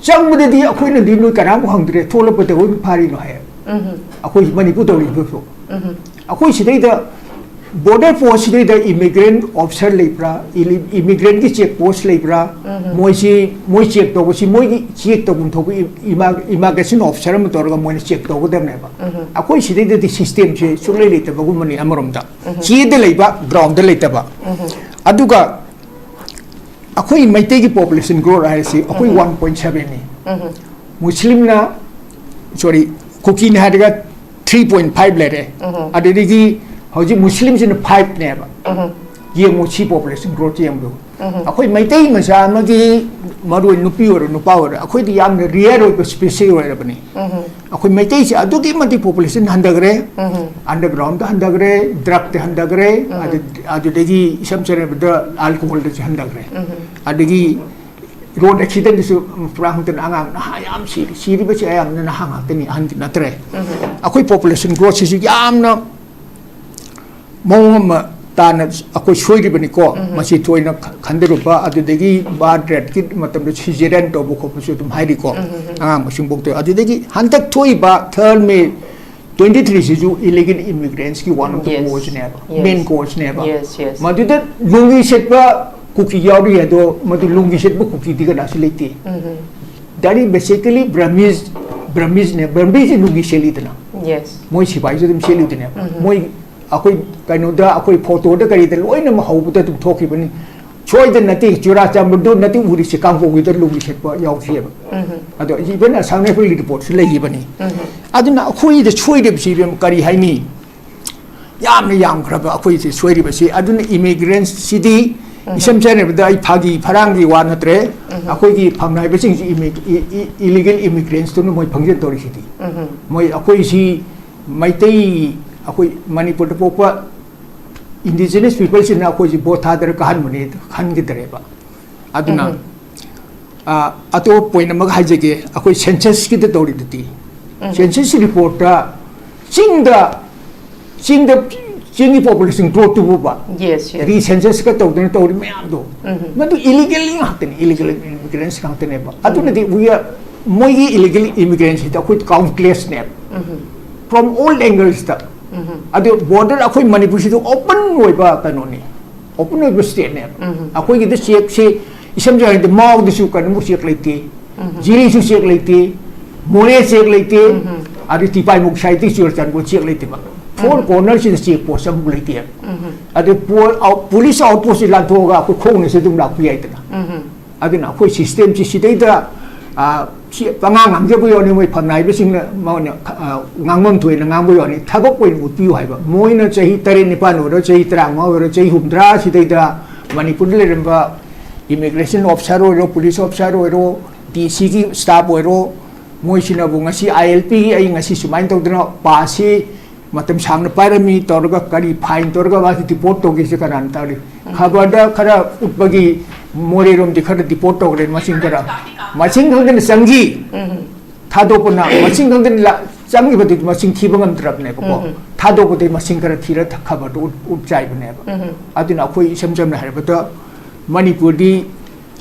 ꯆꯪꯕꯗꯗꯤ ꯑꯩꯈꯣꯏꯅꯗꯤ ꯅꯣꯏ ꯀꯅꯥꯝꯕꯨ ꯍꯪꯗ꯭ꯔꯦ, ꯊꯣꯛꯂꯛꯄꯗ ꯑꯩꯈꯣꯏ ꯐꯥꯔꯤꯅꯣ ꯍꯥꯏꯌꯦꯕ꯫ ꯑꯩꯈꯣꯏ ꯃꯅꯤꯄꯨꯔ ꯇꯧꯔꯤꯕꯁꯨ꯫ ꯑꯩꯈꯣꯏ ꯁꯤꯗꯩꯗ ꯕꯣꯔꯗꯔ ꯄꯣꯁ ꯁꯤꯗꯩꯗ ꯏꯃꯤꯒ꯭ꯔꯦꯟ ꯑꯣꯐꯤꯁꯔ ꯂꯩꯕ꯭ꯔꯥ, ꯏꯃꯤꯒ꯭ꯔꯦꯟꯒꯤ ꯆꯦꯛ ꯄꯣꯁ ꯂꯩꯕ꯭ꯔꯥ, ꯃꯣꯏꯁꯤ, ꯃꯣꯏ ꯆꯦꯛ ꯇꯧꯕꯁꯤ ꯃꯣꯏꯒꯤ ꯆꯦꯛ ꯇꯧꯐꯝ ꯊꯣꯛꯄ ꯏꯃꯥ-, ꯏꯃꯥꯒ꯭ꯔꯦꯁꯟ ꯑꯣꯐꯤꯁꯔ ꯑꯃ ꯇꯧꯔꯒ ꯃꯣꯏꯅ ꯆꯦꯛ ꯇꯧꯒꯗꯕꯅꯦꯕ꯫ ꯑꯩꯈꯣꯏ ꯁꯤꯗꯩꯗꯗꯤ ꯁꯤꯁꯇꯦꯝꯁꯦ ꯁꯨꯡꯂꯩ ꯂꯩꯇꯕꯒꯨꯝꯕꯅꯤ ꯑꯃꯔꯣꯝꯗ꯫ ꯆꯦꯗ ꯂꯩꯕ, ꯒ꯭ꯔꯥꯎꯟꯗ ꯂꯩꯇꯕ꯫ ꯑꯗꯨꯒ ꯑꯩꯈꯣꯏ ꯃꯩꯇꯩꯒꯤ ꯄꯣꯄꯨꯂꯦꯁꯟ ꯒ꯭ꯔꯣꯠ ꯍꯥꯏꯔꯤꯁꯤ ꯑꯩꯈꯣꯏ ꯋꯥꯟ ꯄꯣꯏꯟ ꯁꯚꯦꯟꯅꯤ꯫ ꯃꯨꯁꯂꯤꯝꯅ, ꯁꯣꯔꯤ, ꯀꯨꯀꯤꯅ ꯍꯥꯏꯔꯒ ꯊ꯭ꯔꯤ ꯄꯣꯏꯟ ꯐꯥꯏꯚ ꯂꯩꯔꯦ꯫ ꯑꯗꯨꯗꯒꯤ ꯍꯧꯖꯤꯛ ꯃꯨꯁꯂꯤꯝꯁꯤꯅ ꯐꯥꯏꯚꯅꯦꯕ꯫ ꯌꯦꯡꯉꯨ ꯁꯤ ꯄꯣꯄꯨꯂꯦꯁꯟ ꯒ꯭ꯔꯣꯠ ꯌꯦꯡꯕꯗꯨ꯫ ꯑꯩꯈꯣꯏ ꯃꯩꯇꯩ ꯃꯆꯥ ꯑꯃꯒꯤ, ꯃꯔꯨ ꯑꯣꯏꯅ ꯅꯨꯄꯤ ꯑꯣꯏꯔꯣ ꯅꯨꯄꯥ ꯑꯣꯏꯔꯣ, ꯑꯩꯈꯣꯏꯗꯤ ꯌꯥꯝꯅ ꯔꯤꯌꯔ ꯑꯣꯏꯕ ꯁ꯭ꯄꯤꯁꯤꯁ ꯑꯣꯏꯔꯕꯅꯤ꯫ ꯑꯩꯈꯣꯏ ꯃꯩꯇꯩꯁꯦ ꯑꯗꯨꯛꯀꯤ ꯃꯇꯤꯛ ꯄꯣꯄꯨꯂꯦꯁꯟ ꯍꯟꯊꯈ꯭ꯔꯦ, ꯑꯟꯗꯔꯒ꯭ꯔꯥꯎꯟꯗ ꯍꯟꯊꯈ꯭ꯔꯦ, ꯗ꯭ꯔꯛꯇ ꯍꯟꯊꯈ꯭ꯔꯦ, ꯑꯗꯨ-, ꯑꯗꯨꯗꯒꯤ ꯏꯁꯝ ꯁꯝꯅ ꯍꯥꯏꯔꯕꯗ ꯑꯜꯀꯣꯍꯣꯜꯗꯁꯨ ꯍꯟꯊꯈ꯭ꯔꯦ꯫ ꯑꯗꯒꯤ ꯔꯣꯗ ꯑꯦꯛꯁꯤꯗꯦꯟꯗꯁꯨ ꯄꯨꯔꯥ ꯍꯟꯊꯅ ꯑꯉꯥꯡ ꯅꯍꯥ ꯌꯥꯝ ꯁꯤꯔꯤ꯫ ꯁꯤꯔꯤꯕꯁꯤ ꯑꯌꯥꯝꯕꯅ ꯅꯍꯥ ꯉꯥꯛꯇꯅꯤ, ꯑꯍꯟꯗꯤ ꯅꯠꯇ꯭ꯔꯦ꯫ ꯑꯩꯈꯣꯏ ꯄꯣꯄꯨꯂꯦꯁꯟ ꯒ꯭ꯔꯣꯠꯁꯤꯁꯨ ꯌꯥꯝꯅ ꯃꯑꯣꯡ ꯑꯃ ꯇꯥꯅ ꯑꯩꯈꯣꯏ ꯁꯣꯏꯔꯤꯕꯅꯤꯀꯣ꯫ ꯃꯁꯤ ꯊꯣꯏꯅ ꯈ-, ꯈꯟꯊꯔꯨꯕ, ꯑꯗꯨꯗꯒꯤ ꯕꯥꯔꯠ ꯔꯦꯠꯀꯤ ꯃꯇꯝꯗ ꯁꯤꯖꯦꯔꯤꯌꯟ ꯇꯧꯕ ꯈꯣꯠꯄꯁꯨ ꯑꯗꯨꯝ ꯍꯥꯏꯔꯤꯀꯣ꯫ ꯑꯉꯥꯡ ꯃꯁꯤꯡ ꯄꯣꯛꯇꯣꯏ꯫ ꯑꯗꯨꯗꯒꯤ ꯍꯟꯗꯛ ꯊꯣꯛꯏꯕ ꯊꯔꯗ ꯃꯦ ꯇ꯭ꯋꯦꯟꯇꯤ ꯊ꯭ꯔꯤꯁꯤꯁꯨ ꯏꯂꯤꯒꯦꯜ ꯏꯃꯤꯒ꯭ꯔꯦꯟꯁꯀꯤ ꯋꯥꯟ ꯑꯣꯐ ꯗ Yes. ꯀꯣꯖꯅꯦꯕ, Yes. ꯃꯦꯟ ꯀꯣꯖꯅꯦꯕ꯫ Yes, yes. ꯃꯗꯨꯗ ꯂꯨꯡꯒꯤ ꯁꯦꯠꯄ ꯀꯨꯀꯤ ꯌꯥꯎꯔꯤ ꯑꯗꯣ, ꯃꯗꯨ ꯂꯨꯡꯒꯤ ꯁꯦꯠꯄ ꯀꯨꯀꯤꯗꯤ ꯀꯅꯥꯁꯨ ꯂꯩꯇꯦ꯫ ꯎꯝ. That is basically Burmese, Burmeseꯅꯦ, Burmese lungi ꯁꯦꯠꯂꯤꯗꯅ, Yes. ꯃꯣꯏ ꯁꯤꯐꯥꯏꯁꯨ ꯑꯗꯨꯝ ꯁꯦꯠꯂꯤꯗꯅꯦꯕ꯫ ꯎꯝ. ꯃꯣꯏ ꯑꯩꯈꯣꯏ ꯀꯩꯅꯣꯗ, ꯑꯩꯈꯣꯏ ꯐꯣꯇꯣꯗ ꯀꯔꯤꯗ ꯂꯣꯏꯅꯃꯛ ꯍꯧꯕꯗ ꯑꯗꯨꯝ ꯊꯣꯛꯈꯤꯕꯅꯤ꯫ ꯁꯣꯏꯗꯅ ꯅꯠꯇꯦ, ꯆꯨꯔꯥꯆꯥꯟꯄꯨꯔꯗꯨ ꯅꯠꯇꯦ ꯎꯔꯤꯁꯦ, ꯀꯥꯡꯄꯣꯛꯄꯤꯗ ꯂꯨꯡꯒꯤ ꯁꯦꯠꯄ ꯌꯥꯎꯈꯤꯑꯕ꯫ ꯎꯝ. ꯑꯗꯣ even ꯑꯁꯥꯝ ꯔꯥꯏꯐꯜꯒꯤ ꯔꯤꯄꯣꯔꯠꯁꯨ ꯂꯩꯈꯤꯕꯅꯤ꯫ ꯎꯝ. ꯑꯗꯨꯅ ꯑꯩꯈꯣꯏꯗ ꯁꯣꯏꯔꯤꯕꯁꯤ ꯏꯕꯦꯝ ꯀꯔꯤ ꯍꯥꯏꯅꯤ? ꯌꯥꯝꯅ ꯌꯥꯝꯈ꯭ꯔꯕ ꯑꯩꯈꯣꯏꯁꯦ ꯁꯣꯏꯔꯤꯕꯁꯤ꯫ ꯑꯗꯨꯅ ꯏꯃꯤꯒ꯭ꯔꯦꯟꯁꯤꯗꯤ ꯏꯁꯝ ꯁꯝꯅ ꯍꯥꯏꯔꯕꯗ ꯑꯩ ꯐꯥꯒꯤ ꯐꯔꯥꯡꯒꯤ ꯋꯥ ꯅꯠꯇ꯭ꯔꯦ꯫ ꯑꯩꯈꯣꯏꯒꯤ ꯐꯝꯅꯥꯏꯕꯁꯤꯡꯁꯤ ꯏꯂꯤꯒꯦꯜ ꯏꯃꯤꯒ꯭ꯔꯦꯟꯁꯇꯨꯅ ꯃꯣꯏ ꯐꯪꯖꯟ ꯇꯧꯔꯤꯁꯤꯗꯤ꯫ ꯎꯝ. ꯃꯣꯏ ꯑꯩꯈꯣꯏꯁꯤ ꯃꯩꯇꯩ, ꯑꯩꯈꯣꯏ ꯃꯅꯤꯄꯨꯔꯗ ꯄꯣꯛꯄ indigenous peopleꯁꯤꯅ ꯑꯩꯈꯣꯏꯁꯤ ꯚꯣꯠ ꯊꯥꯗꯔ ꯀꯥꯍꯟꯕꯅꯦ ꯈꯟꯈꯤꯗ꯭ꯔꯦꯕ꯫ ꯑꯗꯨꯅ ꯎꯝ. ꯑ, ꯑꯇꯣꯞꯄ ꯄꯣꯏꯟ ꯑꯃꯒ ꯍꯥꯏꯖꯒꯦ, ꯑꯩꯈꯣꯏ ꯁꯦꯟꯁꯁꯀꯤꯗ ꯇꯧꯔꯤꯗꯨꯗꯤ, ꯎꯝ. ꯁꯦꯟꯁꯁ ꯔꯤꯄꯣꯔꯠꯇ ꯆꯤꯡꯗ, ꯆꯤꯡꯗ, ꯆꯤꯡꯒꯤ ꯄꯣꯄꯨꯂꯦꯁꯟ ꯒ꯭ꯔꯣꯠꯇꯨꯕꯨꯕ Yes, yes. ꯔꯤ ꯁꯦꯟꯁꯁꯀ ꯇꯧꯗꯅ ꯇꯧꯔꯤ ꯃꯌꯥꯝꯗꯣ, ꯎꯝ. ꯃꯗꯨ ꯏꯂꯤꯒꯦꯜ ꯉꯥꯛꯇꯅꯤ, ꯏꯂꯤꯒꯦꯜ ꯏꯃꯤꯒ꯭ꯔꯦꯟꯁ ꯉꯥꯛꯇꯅꯦꯕ꯫ ꯑꯗꯨꯅꯗꯤ we are, ꯃꯣꯏꯒꯤ ꯏꯂꯤꯒꯦꯜ ꯏꯃꯤꯒ꯭ꯔꯦꯟꯁꯤꯗ ꯑꯩꯈꯣꯏ ꯀꯥꯎꯟꯠꯂꯦꯁꯅꯦꯕ, ꯎꯝ. from all angles ꯇ꯫ ꯎꯝ. ꯑꯗꯨ ꯕꯣꯔꯗꯔ, ꯑꯩꯈꯣꯏ ꯃꯅꯤꯄꯨꯔꯁꯤꯗꯤ ꯑꯣꯄꯟ ꯑꯣꯏꯕ ꯀꯩꯅꯣꯅꯤ, ꯑꯣꯄꯟ ꯑꯣꯏꯕ ꯁ꯭ꯇꯦꯠꯅꯦꯕ꯫ ꯎꯝ. ꯑꯩꯈꯣꯏꯒꯤꯗ ꯆꯦꯛꯁꯤ ꯏꯁꯝ ꯁꯝꯅ ꯍꯥꯏꯔꯕꯗ ꯃꯥꯎꯗꯁꯨ ꯀꯩꯅꯣꯃꯨꯛ ꯆꯦꯛ ꯂꯩꯇꯦ, ꯎꯝ. ꯖꯤꯔꯤꯁꯨ ꯆꯦꯛ ꯂꯩꯇꯦ, ꯃꯣꯔꯦ ꯆꯦꯛ ꯂꯩꯇꯦ, ꯎꯝ. ꯑꯗꯨ ꯇꯤꯄꯥꯏꯃꯨꯛ ꯁꯥꯏꯗꯇꯩ ꯆꯨꯔꯆꯥꯟꯄꯨꯔ ꯆꯦꯛ ꯂꯩꯇꯦꯕ꯫ ꯐꯣꯔ ꯎꯝ. ꯀꯣꯔꯅꯔꯁꯤꯗ ꯆꯦꯛ ꯄꯣꯁ ꯑꯃꯐꯥꯎ ꯂꯩꯇꯦꯕ꯫ ꯎꯝ. ꯑꯗꯨ ꯄꯣ-, ꯑꯥꯎ-, ꯄꯨꯂꯤꯁ ꯑꯥꯎꯠ ꯄꯣꯁꯁꯤ ꯂꯥꯟꯊꯣꯛꯑꯒ ꯑꯩꯈꯣꯏ ꯈꯣꯡꯅꯁꯨ ꯑꯗꯨꯝ ꯂꯥꯛꯄ ꯌꯥꯏꯗꯅ꯫ ꯎꯝ. ꯑꯗꯨꯅ ꯑꯩꯈꯣꯏ ꯁꯤꯁꯇꯦꯝꯁꯤ ꯁꯤꯗꯩꯗ, ꯑ, ꯁꯤ ꯄꯉꯥꯡ ꯉꯥꯡꯖꯕ ꯌꯥꯎꯅꯤ, ꯃꯣꯏ ꯐꯝꯅꯥꯏꯕꯁꯤꯡꯅ ꯃꯣꯏꯅ, ꯑ, ꯉꯥꯡꯐꯝ ꯊꯣꯛꯑꯦꯅ ꯉꯥꯡꯕ ꯌꯥꯎꯅꯤ, ꯊꯕꯛ ꯑꯣꯏꯅ ꯎꯠꯄꯤꯌꯨ ꯍꯥꯏꯕ꯫ ꯃꯣꯏꯅ ꯆꯍꯤ ꯇꯔꯦꯠ ꯅꯤꯄꯥꯟ ꯑꯣꯏꯔꯣ, ꯆꯍꯤ ꯇꯔꯥꯃꯉꯥ ꯑꯣꯏꯔꯣ, ꯆꯍꯤ ꯍꯨꯝꯗ꯭ꯔꯥ ꯁꯤꯗꯩꯗ ꯃꯅꯤꯄꯨꯔꯗ ꯂꯩꯔꯝꯕ ꯏꯃꯤꯒ꯭ꯔꯦꯁꯟ ꯑꯣꯐꯤꯁꯥꯔ ꯑꯣꯏꯔꯣ, ꯄꯨꯂꯤꯁ ꯑꯣꯐꯤꯁꯥꯔ ꯑꯣꯏꯔꯣ, ꯗꯤ ꯁꯤꯒꯤ ꯁ꯭ꯇꯥꯐ ꯑꯣꯏꯔꯣ, ꯃꯣꯏꯁꯤꯅꯕꯨ ꯉꯁꯤ ꯑꯥꯏ ꯑꯦꯜ ꯄꯤꯒꯤ ꯑꯩ ꯉꯁꯤ ꯁꯨꯃꯥꯏꯅ ꯇꯧꯗꯅ ꯄꯥꯁꯁꯤ ꯃꯇꯝ ꯁꯥꯡꯅ ꯄꯥꯏꯔꯝꯃꯤ ꯇꯧꯔꯒ ꯀꯔꯤ ꯐꯥꯏꯟ ꯇꯧꯔꯒ ꯃꯥꯁꯤ ꯗꯤꯄꯣꯔꯠ ꯇꯧꯒꯦꯁꯦ ꯀꯅꯥꯅ ꯇꯥꯔꯤ? ꯈꯕꯔꯗ ꯈꯔ ꯎꯠꯄꯒꯤ ꯃꯣꯔꯦꯔꯣꯝꯗꯤ ꯈꯔ ꯗꯤꯄꯣꯔꯠ ꯇꯧꯈ꯭ꯔꯦ ꯃꯁꯤꯡ ꯈꯔ꯫ ꯃꯁꯤꯡ ꯈꯪꯗꯅ ꯆꯪꯈꯤ꯫ ꯎꯝ. ꯊꯥꯗꯣꯛꯄꯅ ꯃꯁꯤꯡ ꯈꯪꯗꯅ ꯂꯥ-, ꯆꯪꯈꯤꯕꯗꯨꯗꯤ ꯃꯁꯤꯡ ꯊꯤꯕ ꯉꯝꯗ꯭ꯔꯕꯅꯦꯕꯀꯣ꯫ ꯎꯝ. ꯊꯥꯗꯣꯛꯄꯗꯤ ꯃꯁꯤꯡ ꯈꯔ ꯊꯤꯔ ꯊ-, ꯈꯕꯔꯗ ꯎꯠ-, ꯎꯠ ꯆꯥꯏꯕꯅꯦꯕ꯫ ꯎꯝ. ꯑꯗꯨꯅ ꯑꯩꯈꯣꯏ ꯏꯁꯝ ꯁꯝꯅ ꯍꯥꯏꯔꯕꯗ ꯃꯅꯤꯄꯨꯔꯗꯤ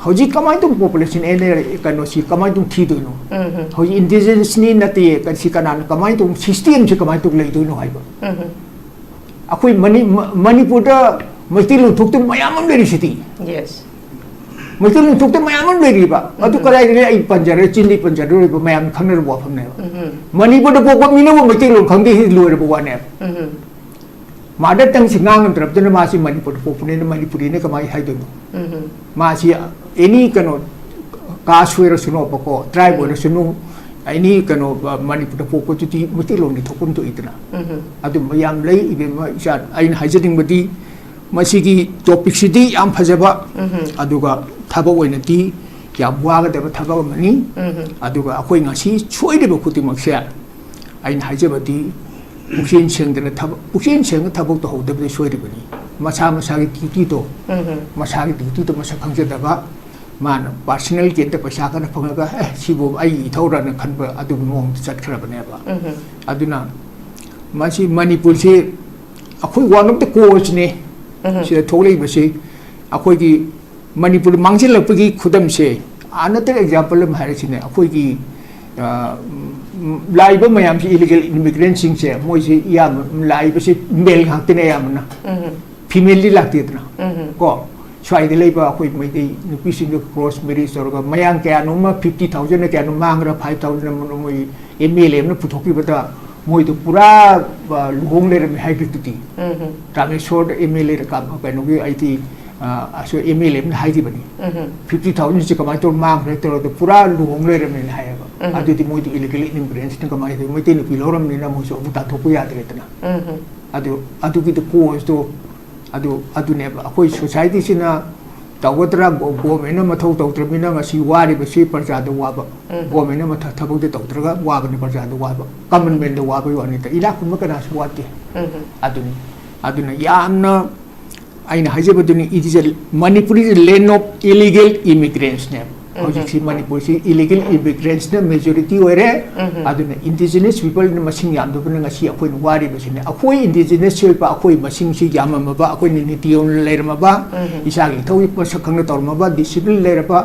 ꯍꯧꯖꯤꯛ ꯀꯃꯥꯏꯅ ꯇꯧꯅ ꯄꯣꯄꯨꯂꯦꯁꯟ ꯑꯦꯟ ꯑꯦ ꯀꯩꯅꯣꯁꯤ ꯀꯃꯥꯏꯅ ꯇꯧꯅ ꯊꯤꯗꯣꯏꯅꯣ? ꯎꯝ ꯍꯧꯖꯤꯛ ꯏꯟꯗꯤꯖꯤꯅꯁꯅꯤ ꯅꯠꯇꯦ, ꯀꯔꯤ ꯁꯤ ꯀꯅꯥꯅ ꯀꯃꯥꯏꯅ ꯇꯧꯅ ꯁꯤꯁꯇꯦꯝꯁꯤ ꯀꯃꯥꯏꯅ ꯇꯧꯅ ꯂꯩꯗꯣꯏꯅꯣ ꯍꯥꯏꯕ? ꯎꯝ ꯑꯩꯈꯣꯏ ꯃꯅꯤ ꯃ- ꯃꯅꯤꯄꯨꯔꯗ ꯃꯩꯇꯩꯂꯣꯟ ꯊꯣꯛꯇꯕ ꯃꯌꯥꯝ ꯑꯃ ꯂꯩꯔꯤꯁꯤꯗꯤ꯫ ꯌꯦꯁ ꯃꯩꯇꯩꯂꯣꯟ ꯊꯣꯛꯇꯕ ꯃꯌꯥꯝ ꯑꯃ ꯂꯩꯔꯤꯕ꯫ ꯑꯗꯨ ꯀꯗꯥꯏꯗꯒꯤ ꯑꯩ ꯄꯟꯖꯔꯣꯏ, ꯆꯤꯟꯗꯤ ꯄꯟꯖꯔꯣꯏꯕ, ꯃꯌꯥꯝꯅ ꯈꯪꯅꯔꯕ ꯋꯥꯐꯝꯅꯦꯕ꯫ ꯎꯝ ꯃꯅꯤꯄꯨꯔꯗ ꯄꯣꯛꯄ ꯃꯤꯅꯕꯨ ꯃꯩꯇꯩꯂꯣꯟ ꯈꯪꯗꯦ, ꯁꯤ ꯂꯣꯏꯔꯕ ꯋꯥꯅꯦꯕ꯫ ꯎꯝ ꯃꯥꯗꯔ ꯇꯪꯁꯤ ꯉꯥꯡꯉꯝꯗ꯭ꯔꯕꯗꯨꯅ ꯃꯥꯁꯤ ꯃꯅꯤꯄꯨꯔꯗ ꯄꯣꯛꯄꯅꯤꯅ ꯃꯅꯤꯄꯨꯔꯤꯅ ꯀꯃꯥꯏꯅ ꯍꯥꯏꯗꯣꯏꯅꯣ? ꯎꯝ ꯃꯥꯁꯤ ꯑꯦꯅꯤ ꯀꯩꯅꯣ ꯀꯥꯁ ꯑꯣꯏꯔꯁꯅꯨꯕꯀꯣ, ꯇ꯭ꯔꯥꯏꯕ ꯑꯣꯏꯔꯁꯅꯨ, ꯑꯦꯅꯤ ꯀꯩꯅꯣ ꯃꯅꯤꯄꯨꯔꯗ ꯄꯣꯛꯄꯗꯨꯗꯤ ꯃꯩꯇꯩꯂꯣꯟꯗꯤ ꯊꯣꯛꯐꯝ ꯊꯣꯛꯏꯗꯅ꯫ ꯎꯝ ꯑꯗꯨꯝꯕ ꯌꯥꯝ ꯂꯩ꯫ ꯏꯕꯦꯝꯃ ꯏꯆꯥ, ꯑꯩꯅ ꯍꯥꯏꯖꯅꯤꯡꯕꯗꯤ ꯃꯁꯤꯒꯤ ꯇꯣꯄꯤꯛꯁꯤꯗꯤ ꯌꯥꯝ ꯐꯖꯕ, ꯎꯝ ꯑꯗꯨꯒ ꯊꯕꯛ ꯑꯣꯏꯅꯗꯤ ꯌꯥꯝ ꯋꯥꯒꯗꯕ ꯊꯕꯛ ꯑꯃꯅꯤ꯫ ꯎꯝ ꯑꯗꯨꯒ ꯑꯩꯈꯣꯏ ꯉꯁꯤ ꯁꯣꯏꯔꯤꯕ ꯈꯨꯗꯤꯡꯃꯛꯁꯦ ꯑꯩꯅ ꯍꯥꯏꯖꯕꯗꯤ ꯄꯨꯛꯆꯦꯜ ꯁꯦꯡꯗꯅ ꯊꯕꯛ, ꯄꯨꯛꯆꯦꯜ ꯁꯦꯡꯅ ꯊꯕꯛ ꯇꯧꯍꯧꯗꯕꯗ ꯁꯣꯏꯔꯤꯕꯅꯤ꯫ ꯃꯁꯥ ꯃꯁꯥꯒꯤ ꯗ꯭ꯌꯨꯇꯤꯗꯣ, ꯎꯝ ꯃꯁꯥꯒꯤ ꯗ꯭ꯌꯨꯇꯤꯗꯣ ꯃꯁꯛ ꯈꯪꯖꯗꯕ, ꯃꯥꯅ ꯄꯥꯔꯁꯅꯦꯜ ꯒꯦꯟꯗ ꯄꯩꯁꯥ ꯈꯔ ꯐꯪꯉꯒ, "ꯑꯦ, ꯁꯤꯕꯨ ꯑꯩꯒꯤ ꯏꯊꯧꯔꯅ" ꯈꯟꯕ ꯑꯗꯨꯒꯤ ꯃꯑꯣꯡꯗ ꯆꯠꯈ꯭ꯔꯕꯅꯦꯕ꯫ ꯎꯝ ꯑꯗꯨꯅ ꯃꯁꯤ ꯃꯅꯤꯄꯨꯔꯁꯤ ꯑꯩꯈꯣꯏ ꯋꯥꯟ ꯑꯣꯐ ꯗ ꯀꯣꯖꯅꯦ꯫ ꯎꯝ ꯁꯤꯗ ꯊꯣꯛꯂꯛꯏꯕꯁꯤ ꯑꯩꯈꯣꯏꯒꯤ ꯃꯅꯤꯄꯨꯔ ꯃꯥꯡꯁꯤꯜꯂꯛꯄꯒꯤ ꯈꯨꯗꯝꯁꯦ, ꯑꯅꯗꯔ ꯑꯦꯛꯖꯥꯝꯄꯜ ꯑꯃ ꯍꯥꯏꯔꯁꯤꯅꯦ, ꯑꯩꯈꯣꯏꯒꯤ ꯑ, ꯎꯝ, ꯂꯥꯛꯏꯕ ꯃꯌꯥꯝꯁꯤ ꯏꯂꯤꯒꯦꯜ ꯏꯃꯤꯒ꯭ꯔꯦꯟꯁꯤꯡꯁꯦ, ꯃꯣꯏꯁꯤ ꯑꯌꯥꯝꯕ ꯂꯥꯛꯏꯕꯁꯤ ꯃꯦꯜ ꯉꯥꯛꯇꯅꯦ ꯑꯌꯥꯝꯕꯅ꯫ ꯎꯝ ꯐꯤꯃꯦꯜꯗꯤ ꯂꯥꯛꯇꯦꯗꯅ꯫ ꯎꯝ ꯀꯣ, ꯁ꯭ꯋꯥꯏꯗ ꯂꯩꯕ ꯑꯩꯈꯣꯏ ꯃꯩꯇꯩ ꯅꯨꯄꯤꯁꯤꯡꯗꯣ ꯀ꯭ꯔꯣꯁ ꯃꯦꯔꯤꯖ ꯇꯧꯔꯒ ꯃꯌꯥꯡ ꯀꯌꯥꯅꯣꯝꯃ, ꯐꯤꯐꯇꯤ ꯊꯥꯎꯖꯟꯅ ꯀꯌꯥꯅꯣꯝ ꯃꯥꯡꯈ꯭ꯔ, ꯐꯥꯏꯚ ꯊꯥꯎꯖꯟ ꯑꯃ ꯃꯣꯏ ꯑꯦꯝ ꯑꯦꯜ ꯑꯦ ꯑꯃꯅ ꯄꯨꯊꯣꯛꯈꯤꯕꯗ ꯃꯣꯏꯗꯣ ꯄꯨꯔꯥ, ꯑ, ꯂꯨꯍꯣꯡ ꯂꯩꯔꯝꯃꯦ ꯍꯥꯏꯈ꯭ꯔꯤꯗꯨꯗꯤ꯫ ꯎꯝ ꯔꯥꯃꯦꯁꯣꯔꯗ ꯑꯦꯝ ꯑꯦꯜ ꯑꯦ ꯀꯩꯅꯣꯒꯤ ꯑꯩꯗꯤ, ꯑ, ꯑꯁꯣꯏ ꯑꯦꯝ ꯑꯦꯜ ꯑꯦ ꯑꯃꯅ ꯍꯥꯏꯈꯤꯕꯅꯤ꯫ ꯎꯝ ꯐꯤꯐꯇꯤ ꯊꯥꯎꯖꯟꯁꯦ ꯀꯃꯥꯏꯅ ꯇꯧꯔ ꯃꯥꯡꯈ꯭ꯔꯦ ꯇꯧꯔꯒ ꯄꯨꯔꯥ ꯂꯨꯍꯣꯡ ꯂꯩꯔꯝꯃꯦꯅ ꯍꯥꯏꯌꯦꯕ꯫ ꯎꯝ ꯑꯗꯨꯗꯤ ꯃꯣꯏꯗꯤ ꯏꯂꯤꯒꯦꯜ ꯏꯃꯤꯒ꯭ꯔꯦꯟꯁꯅ ꯀꯃꯥꯏꯅ ꯇꯧꯋꯤ? ꯃꯩꯇꯩ ꯅꯨꯄꯤ ꯂꯧꯔꯝꯅꯤꯅ ꯃꯣꯏꯁꯨ ꯑꯃꯨꯛ ꯇꯥꯟꯊꯣꯛꯄ ꯌꯥꯗ꯭ꯔꯦꯗꯅ꯫ ꯎꯝ ꯑꯗꯨ, ꯑꯗꯨꯒꯤꯗꯤ ꯀꯣꯖꯇꯣ, ꯑꯗꯨ, ꯑꯗꯨꯅꯦꯕ ꯑꯩꯈꯣꯏ ꯁꯣꯁꯥꯏꯇꯤꯁꯤꯅ ꯇꯧꯒꯗ꯭ꯔꯥ, ꯒꯣ-, ꯒꯣꯔꯃꯦꯟꯅ ꯃꯊꯧ ꯇꯧꯗ꯭ꯔꯕꯅꯤꯅ ꯉꯁꯤ ꯋꯥꯔꯤꯕꯁꯤ ꯄ꯭ꯔꯖꯥꯗ ꯋꯥꯕ꯫ ꯎꯝ ꯒꯣꯔꯃꯦꯟꯅ ꯃꯊ-, ꯊꯕꯛꯇꯤ ꯇꯧꯗ꯭ꯔꯒ ꯋꯥꯕꯅꯤ, ꯄ꯭ꯔꯖꯥꯗ ꯋꯥꯕ꯫ ꯀꯃꯟ ꯃꯦꯟꯗ ꯋꯥꯕꯒꯤ ꯋꯥꯅꯤꯗ, ꯏꯅꯥꯛ ꯈꯨꯟꯕ ꯀꯅꯥꯁꯨ ꯋꯥꯠꯇꯦ꯫ ꯎꯝ ꯑꯗꯨꯅꯤ꯫ ꯑꯗꯨꯅ ꯌꯥꯝꯅ ꯑꯩꯅ ꯍꯥꯏꯖꯕꯗꯨꯅꯤ, it is a, Manipur is a land of illegal immigrants ꯅꯦꯕ꯫ ꯍꯧꯖꯤꯛꯁꯤ ꯃꯅꯤꯄꯨꯔꯁꯤ ꯏꯂꯤꯒꯦꯜ ꯏꯃꯤꯒ꯭ꯔꯦꯟꯁꯤꯅ ꯃꯦꯖꯣꯔꯤꯇꯤ ꯑꯣꯏꯔꯦ꯫ ꯑꯗꯨꯅ ꯏꯟꯗꯤꯖꯤꯅꯁ ꯄꯤꯄꯜꯅ ꯃꯁꯤꯡ ꯌꯥꯝꯗꯕꯅ ꯉꯁꯤ ꯑꯩꯈꯣꯏꯅ ꯋꯥꯔꯤꯕꯁꯤꯅꯤ꯫ ꯑꯩꯈꯣꯏ ꯏꯟꯗꯤꯖꯤꯅꯁ ꯑꯣꯏꯕ, ꯑꯩꯈꯣꯏ ꯃꯁꯤꯡꯁꯤ ꯌꯥꯝꯃꯝꯃꯕ, ꯑꯩꯈꯣꯏꯅ ꯅꯤꯇꯤ ꯑꯣꯏꯅ ꯂꯩꯔꯝꯃꯕ, ꯏꯁꯥꯒꯤ ꯏꯊꯧꯒꯤ ꯃꯁꯛ ꯈꯪꯅ ꯇꯧꯔꯝꯃꯕ, ꯗꯤꯁꯤꯄ꯭ꯂꯤꯟ ꯂꯩꯔꯕ,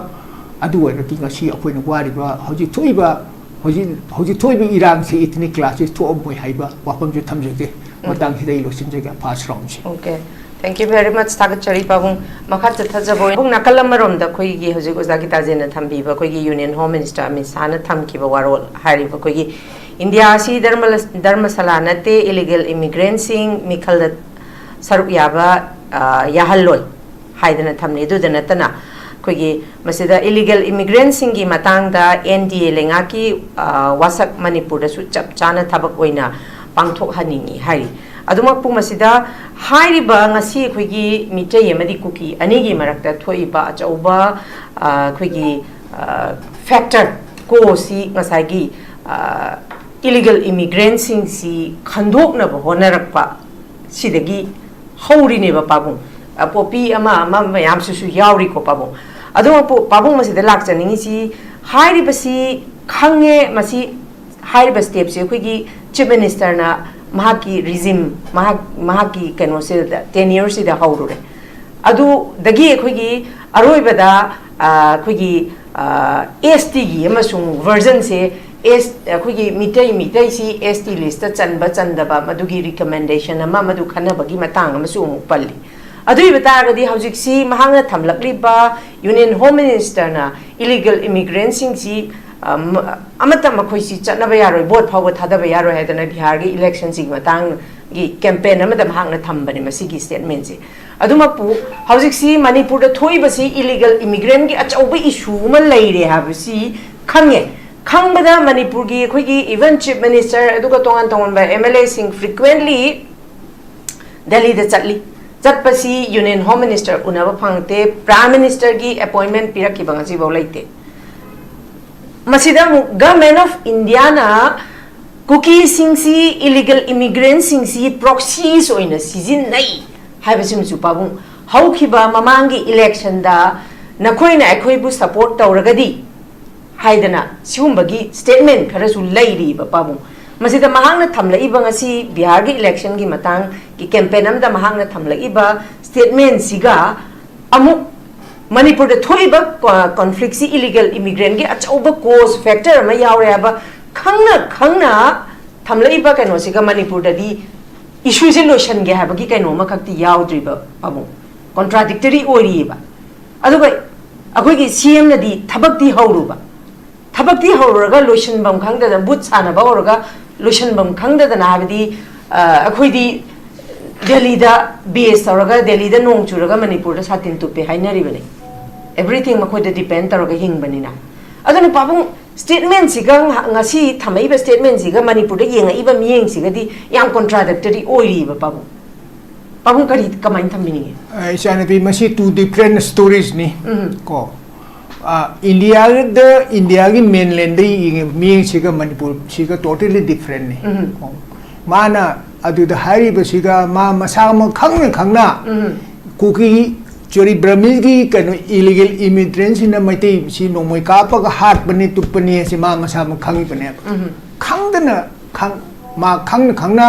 ꯑꯗꯨ ꯑꯣꯏꯔꯗꯤ ꯉꯁꯤ ꯑꯩꯈꯣꯏꯅ ꯋꯥꯔꯤꯕ ꯍꯧꯖꯤꯛ ꯊꯣꯛꯏꯕ, ꯍꯧꯖꯤꯛ ꯍꯧꯖꯤꯛ ꯊꯣꯛꯏꯕ ꯏꯔꯥꯡꯁꯤ, ꯏꯊꯅꯤꯛ ꯀ꯭ꯂꯥꯁꯁꯤ ꯊꯣꯛꯑꯝꯃꯣꯏ ꯍꯥꯏꯕ ꯋꯥꯐꯝꯁꯨ ꯊꯝꯖꯒꯦ꯫ ꯃꯇꯥꯡꯁꯤꯗ ꯑꯩ ꯂꯣꯏꯁꯤꯟꯖꯒꯦ, first ꯔꯥꯎꯟꯁꯦ꯫ Okay, thank you very much, ꯊꯥꯒꯠꯆꯔꯤ ꯄꯥꯕꯨꯡ꯫ ꯃꯈꯥ ꯆꯠꯊꯖꯕ ꯑꯣꯏꯅ ꯄꯥꯕꯨꯡ, ꯅꯥꯀꯜ ꯑꯃꯔꯣꯝꯗ ꯑꯩꯈꯣꯏꯒꯤ ꯍꯧꯖꯤꯛ ꯑꯣꯖꯥ ꯒꯤꯇꯥꯖꯦꯟꯅ ꯊꯝꯕꯤꯕ ꯑꯩꯈꯣꯏꯒꯤ Union Home Minister ꯑꯃꯤꯠ ꯁꯥꯍꯅ ꯊꯝꯈꯤꯕ ꯋꯥꯔꯣꯜ ꯍꯥꯏꯔꯤꯕ ꯑꯩꯈꯣꯏꯒꯤ ꯏꯟꯗꯤꯌꯥ ꯑꯁꯤ ꯙꯔꯃ ꯙꯔꯃꯁꯥꯂꯥ ꯅꯠꯇꯦ, ꯏꯂꯤꯒꯦꯜ ꯏꯃꯤꯒ꯭ꯔꯦꯟꯁꯤꯡ ꯃꯤꯈꯜꯗ ꯁꯔꯨꯛ ꯌꯥꯕ ꯑ, ꯌꯥꯍꯜꯂꯣꯏ ꯍꯥꯏꯗꯅ ꯊꯝꯂꯤ꯫ ꯑꯗꯨꯗ ꯅꯠꯇꯅ ꯑꯩꯈꯣꯏꯒꯤ ꯃꯁꯤꯗ ꯏꯂꯤꯒꯦꯜ ꯏꯃꯤꯒ꯭ꯔꯦꯟꯁꯤꯡꯒꯤ ꯃꯇꯥꯡꯗ ꯑꯦꯟ ꯗꯤ ꯑꯦ ꯂꯩꯉꯥꯛꯀꯤ ꯑ, ꯋꯥꯁꯛ ꯃꯅꯤꯄꯨꯔꯗꯁꯨ ꯆꯞ ꯆꯥꯅ ꯊꯕꯛ ꯑꯣꯏꯅ ꯄꯥꯡꯊꯣꯛꯍꯟꯅꯤꯡꯏ ꯍꯥꯏꯔꯤ꯫ ꯑꯗꯨꯃꯛꯄꯨ ꯃꯁꯤꯗ ꯍꯥꯏꯔꯤꯕ ꯉꯁꯤ ꯑꯩꯈꯣꯏꯒꯤ ꯃꯤꯇꯩ ꯑꯃꯗꯤ ꯀꯨꯀꯤ ꯑꯅꯤꯒꯤ ꯃꯔꯛꯇ ꯊꯣꯛꯏꯕ ꯑꯆꯧꯕ ꯑ, ꯑꯩꯈꯣꯏꯒꯤ ꯐꯦꯛꯇꯔ ꯀꯣꯁꯤ ꯉꯁꯥꯏꯒꯤ ꯏꯂꯤꯒꯦꯜ ꯏꯃꯤꯒ꯭ꯔꯦꯟꯁꯤꯡꯁꯤ ꯈꯟꯗꯣꯛꯅꯕ ꯍꯣꯠꯅꯔꯛꯄ ꯁꯤꯗꯒꯤ ꯍꯧꯔꯤꯅꯦꯕ ꯄꯥꯕꯨꯡ꯫ ꯑ, ꯄꯣꯄꯤ ꯑꯃ ꯑꯃ ꯃꯌꯥꯝꯁꯤꯁꯨ ꯌꯥꯎꯔꯤꯀꯣ ꯄꯥꯕꯨꯡ꯫ ꯑꯗꯨꯃꯛꯄꯨ ꯄꯥꯕꯨꯡ ꯃꯁꯤꯗ ꯂꯥꯛꯆꯅꯤꯡꯉꯤꯁꯤ, ꯍꯥꯏꯔꯤꯕꯁꯤ ꯈꯪꯉꯦ, ꯃꯁꯤ ꯍꯥꯏꯔꯤꯕ ꯁ꯭ꯇꯦꯞꯁꯦ ꯑꯩꯈꯣꯏꯒꯤ ꯆꯤꯐ ꯃꯤꯅꯤꯁꯇꯔꯅ ꯃꯍꯥꯛꯀꯤ ꯔꯤꯖꯤꯝ, ꯃꯍꯥꯛ ꯃꯍꯥꯛꯀꯤ ꯀꯩꯅꯣꯁꯤꯗ, ꯇꯦꯅ꯭ꯌꯨꯔꯁꯤꯗ ꯍꯧꯔꯨꯔꯦ꯫ ꯑꯗꯨꯗꯒꯤ ꯑꯩꯈꯣꯏꯒꯤ ꯑꯔꯣꯏꯕꯗ ꯑ, ꯑꯩꯈꯣꯏꯒꯤ ꯑꯦꯁ ꯇꯤꯒꯤ ꯑꯃꯁꯨꯡ ꯚꯔꯖꯟꯁꯦ, ꯑꯦꯁ ꯑꯩꯈꯣꯏꯒꯤ ꯃꯤꯇꯩ ꯃꯤꯇꯩꯁꯤ ꯑꯦꯁ ꯇꯤ ꯂꯤꯁꯇ ꯆꯟꯕ ꯆꯟꯗꯕ ꯃꯗꯨꯒꯤ ꯔꯤꯀꯃꯦꯟꯗꯦꯁꯟ ꯑꯃ ꯃꯗꯨ ꯈꯟꯅꯕꯒꯤ ꯃꯇꯥꯡ ꯑꯃꯁꯨ ꯑꯃꯨꯛ ꯄꯜꯂꯤ꯫ ꯑꯗꯨ ꯑꯣꯏꯕ ꯇꯥꯔꯒꯗꯤ ꯍꯧꯖꯤꯛꯁꯤ ꯃꯍꯥꯛꯅ ꯊꯝꯂꯛꯂꯤꯕ ꯌꯨꯅꯤꯌꯟ ꯍꯣꯝ ꯃꯤꯅꯤꯁꯇꯔꯅ ꯏꯂꯤꯒꯦꯜ ꯏꯃꯤꯒ꯭ꯔꯦꯟꯁꯤꯡꯁꯤ ꯑ, ꯃ- ꯑꯃꯠꯇ ꯃꯈꯣꯏꯁꯤ ꯆꯠꯅꯕ ꯌꯥꯔꯣꯏ, ꯚꯣꯠ ꯐꯥꯎꯕ ꯊꯥꯗꯕ ꯌꯥꯔꯣꯏ ꯍꯥꯏꯗꯅ ꯕꯤꯍꯥꯔꯒꯤ ꯏꯂꯦꯛꯁꯟꯁꯤꯒꯤ ꯃꯇꯥꯡꯒꯤ ꯀꯦꯝꯄꯦꯟ ꯑꯃꯗ ꯃꯍꯥꯛꯅ ꯊꯝꯕꯅꯤ ꯃꯁꯤꯒꯤ ꯁ꯭ꯇꯦꯠꯃꯦꯟꯁꯤ꯫ ꯑꯗꯨꯃꯛꯄꯨ ꯍꯧꯖꯤꯛꯁꯤ ꯃꯅꯤꯄꯨꯔꯗ ꯊꯣꯛꯏꯕꯁꯤ ꯏꯂꯤꯒꯦꯜ ꯏꯃꯤꯒ꯭ꯔꯦꯟꯒꯤ ꯑꯆꯧꯕ ꯏꯁꯨ ꯑꯃ ꯂꯩꯔꯦ ꯍꯥꯏꯕꯁꯤ ꯈꯪꯉꯦ꯫ ꯈꯪꯕꯗ ꯃꯅꯤꯄꯨꯔꯒꯤ ꯑꯩꯈꯣꯏꯒꯤ ꯏꯚꯟ ꯆꯤꯐ ꯃꯤꯅꯤꯁꯇꯔ ꯑꯗꯨꯒ ꯇꯣꯉꯥꯟ ꯇꯣꯉꯥꯟꯕ ꯑꯦꯝ ꯑꯦꯜ ꯑꯦꯁꯤꯡ ꯐ꯭ꯔꯤꯀ꯭ꯋꯦꯟꯂꯤ ꯗꯦꯜꯂꯤꯗ ꯆꯠꯂꯤ꯫ ꯆꯠꯄꯁꯤ ꯌꯨꯅꯤꯌꯟ ꯍꯣꯝ ꯃꯤꯅꯤꯁꯇꯔ ꯎꯅꯕ ꯐꯪꯉꯛꯇꯦ, ꯄ꯭ꯔꯥꯏꯝ ꯃꯤꯅꯤꯁꯇꯔꯒꯤ ꯑꯦꯄꯣꯏꯟꯃꯦꯟ ꯄꯤꯔꯛꯈꯤꯕ ꯉꯁꯤꯐꯥꯎ ꯂꯩꯇꯦ꯫ ꯃꯁꯤꯗ ꯑꯃꯨꯛ ꯒꯚꯔꯟꯃꯦꯟꯠ ꯑꯣꯐ ꯏꯟꯗꯤꯌꯥꯅ ꯀꯨꯀꯤꯁꯤꯡꯁꯤ, ꯏꯂꯤꯒꯦꯜ ꯏꯃꯤꯒ꯭ꯔꯦꯟꯁꯤꯡꯁꯤ ꯄ꯭ꯔꯣꯛꯁꯤꯁ ꯑꯣꯏꯅ ꯁꯤꯖꯤꯟꯅꯩ ꯍꯥꯏꯕꯁꯤꯃꯁꯨ ꯄꯥꯕꯨꯡ, ꯍꯧꯈꯤꯕ ꯃꯃꯥꯡꯒꯤ ꯏꯂꯦꯛꯁꯟꯗ ꯅꯈꯣꯏꯅ ꯑꯩꯈꯣꯏꯕꯨ ꯁꯄꯣꯔꯠ ꯇꯧꯔꯒꯗꯤ ꯍꯥꯏꯗꯅ ꯁꯤꯒꯨꯝꯕꯒꯤ ꯁ꯭ꯇꯦꯠꯃꯦꯟ ꯈꯔꯁꯨ ꯂꯩꯔꯤꯕ ꯄꯥꯕꯨꯡ꯫ ꯃꯁꯤꯗ ꯃꯍꯥꯛꯅ ꯊꯝꯂꯛꯏꯕ ꯉꯁꯤ ꯕꯤꯍꯥꯔꯒꯤ ꯏꯂꯦꯛꯁꯟꯒꯤ ꯃꯇꯥꯡꯒꯤ ꯀꯦꯝꯄꯦꯟ ꯑꯃꯗ ꯃꯍꯥꯛꯅ ꯊꯝꯂꯛꯏꯕ ꯁ꯭ꯇꯦꯠꯃꯦꯟꯁꯤꯒ ꯑꯃꯨꯛ ꯃꯅꯤꯄꯨꯔꯗ ꯊꯣꯛꯏꯕ ꯀꯣ-, ꯀꯣꯟꯐ꯭ꯂꯤꯛꯁꯤ ꯏꯂꯤꯒꯦꯜ ꯏꯃꯤꯒ꯭ꯔꯦꯟꯒꯤ ꯑꯆꯧꯕ ꯀꯣꯖ ꯐꯦꯛꯇꯔ ꯑꯃ ꯌꯥꯎꯔꯦ ꯍꯥꯏꯕ ꯈꯪꯅ ꯈꯪꯅ ꯊꯝꯂꯛꯏꯕ ꯀꯩꯅꯣꯁꯤꯒ ꯃꯅꯤꯄꯨꯔꯗꯗꯤ ꯏꯁꯨꯁꯦ ꯂꯣꯏꯁꯤꯟꯒꯦ ꯍꯥꯏꯕꯒꯤ ꯀꯩꯅꯣ ꯑꯃꯈꯛꯇꯤ ꯌꯥꯎꯗ꯭ꯔꯤꯕ ꯄꯥꯕꯨꯡ꯫ ꯀꯣꯟꯇ꯭ꯔꯥꯗꯤꯛꯇꯔꯤ ꯑꯣꯏꯔꯤꯑꯕ꯫ ꯑꯗꯨꯒ ꯑꯩꯈꯣꯏꯒꯤ ꯁꯤ ꯑꯦꯝꯅꯗꯤ ꯊꯕꯛꯇꯤ ꯍꯧꯔꯨꯕ, ꯊꯕꯛꯇꯤ ꯍꯧꯔꯨꯔꯒ ꯂꯣꯏꯁꯤꯟꯐꯝ ꯈꯪꯗꯗꯅ, ꯕꯨꯠ ꯁꯥꯟꯅꯕ ꯍꯧꯔꯒ ꯂꯣꯏꯁꯤꯟꯐꯝ ꯈꯪꯗꯗꯅ, ꯍꯥꯏꯕꯗꯤ ꯑ, ꯑꯩꯈꯣꯏꯗꯤ ꯗꯦꯜꯂꯤꯗ ꯕꯦꯁ ꯇꯧꯔꯒ, ꯗꯦꯜꯂꯤꯗ ꯅꯣꯡ ꯆꯨꯔꯒ ꯃꯅꯤꯄꯨꯔꯗ ꯁꯥꯇꯤꯟ ꯇꯨꯞꯄꯦ ꯍꯥꯏꯅꯔꯤꯕꯅꯤ꯫ ꯑꯦꯚ꯭ꯔꯤꯊꯤꯡ ꯃꯈꯣꯏꯗ ꯗꯤꯄꯦꯟ ꯇꯧꯔꯒ ꯍꯤꯡꯕꯅꯤꯅ꯫ ꯑꯗꯨꯅ ꯄꯥꯕꯨꯡ, ꯁ꯭ꯇꯦꯠꯃꯦꯟꯁꯤꯒ ꯉꯍ-, ꯉꯁꯤ ꯊꯝꯃꯛꯏꯕ ꯁ꯭ꯇꯦꯠꯃꯦꯟꯁꯤꯒ ꯃꯅꯤꯄꯨꯔꯗ ꯌꯦꯡꯉꯛꯏꯕ ꯃꯤꯠꯌꯦꯡꯁꯤꯒꯗꯤ ꯌꯥꯝ ꯀꯣꯟꯇ꯭ꯔꯥꯗꯤꯛꯇꯔꯤ ꯑꯣꯏꯔꯤꯕ ꯄꯥꯕꯨꯡ꯫ ꯄꯥꯕꯨꯡ ꯀꯔꯤ, ꯀꯃꯥꯏꯅ ꯊꯝꯕꯤꯅꯤꯡꯉꯤ? ꯑ, ꯏꯆꯥꯅꯨꯄꯤ, ꯃꯁꯤ two different ꯁ꯭ꯇꯣꯔꯤꯁꯅꯤ꯫ ꯎꯝ꯫ ꯀꯣ, ꯑ, ꯏꯟꯗꯤꯌꯥꯗ, ꯏꯟꯗꯤꯌꯥꯒꯤ ꯃꯦꯟꯂꯦꯟꯗ ꯌꯦꯡꯉꯤꯕ ꯃꯤꯠꯌꯦꯡꯁꯤꯒ ꯃꯅꯤꯄꯨꯔꯁꯤꯒ totally differentꯅꯤ꯫ ꯎꯝ꯫ ꯀꯣ, ꯃꯥꯅ ꯑꯗꯨꯗ ꯍꯥꯏꯔꯤꯕꯁꯤꯒ ꯃꯥ ꯃꯁꯥꯃꯛ ꯈꯪꯅ ꯈꯪꯅ ꯎꯝ꯫ ꯀꯨꯀꯤ ꯆꯣꯔꯤ ꯕ꯭ꯔꯥꯍꯃꯤꯟꯒꯤ ꯀꯩꯅꯣ ꯏꯂꯤꯒꯦꯜ ꯏꯃꯤꯒ꯭ꯔꯦꯟꯁꯤꯅ ꯃꯩꯇꯩꯁꯤ ꯅꯣꯡꯃꯩ ꯀꯥꯞꯄꯒ ꯍꯥꯠꯄꯅꯤ, ꯇꯨꯞꯄꯅꯤ ꯍꯥꯏꯁꯦ ꯃꯥ ꯃꯁꯥꯃꯛ ꯈꯪꯉꯤꯕꯅꯦꯕ꯫ ꯎꯝ꯫ ꯈꯪꯗꯅ ꯈꯪ-, ꯃꯥ ꯈꯪꯅ ꯈꯪꯅ,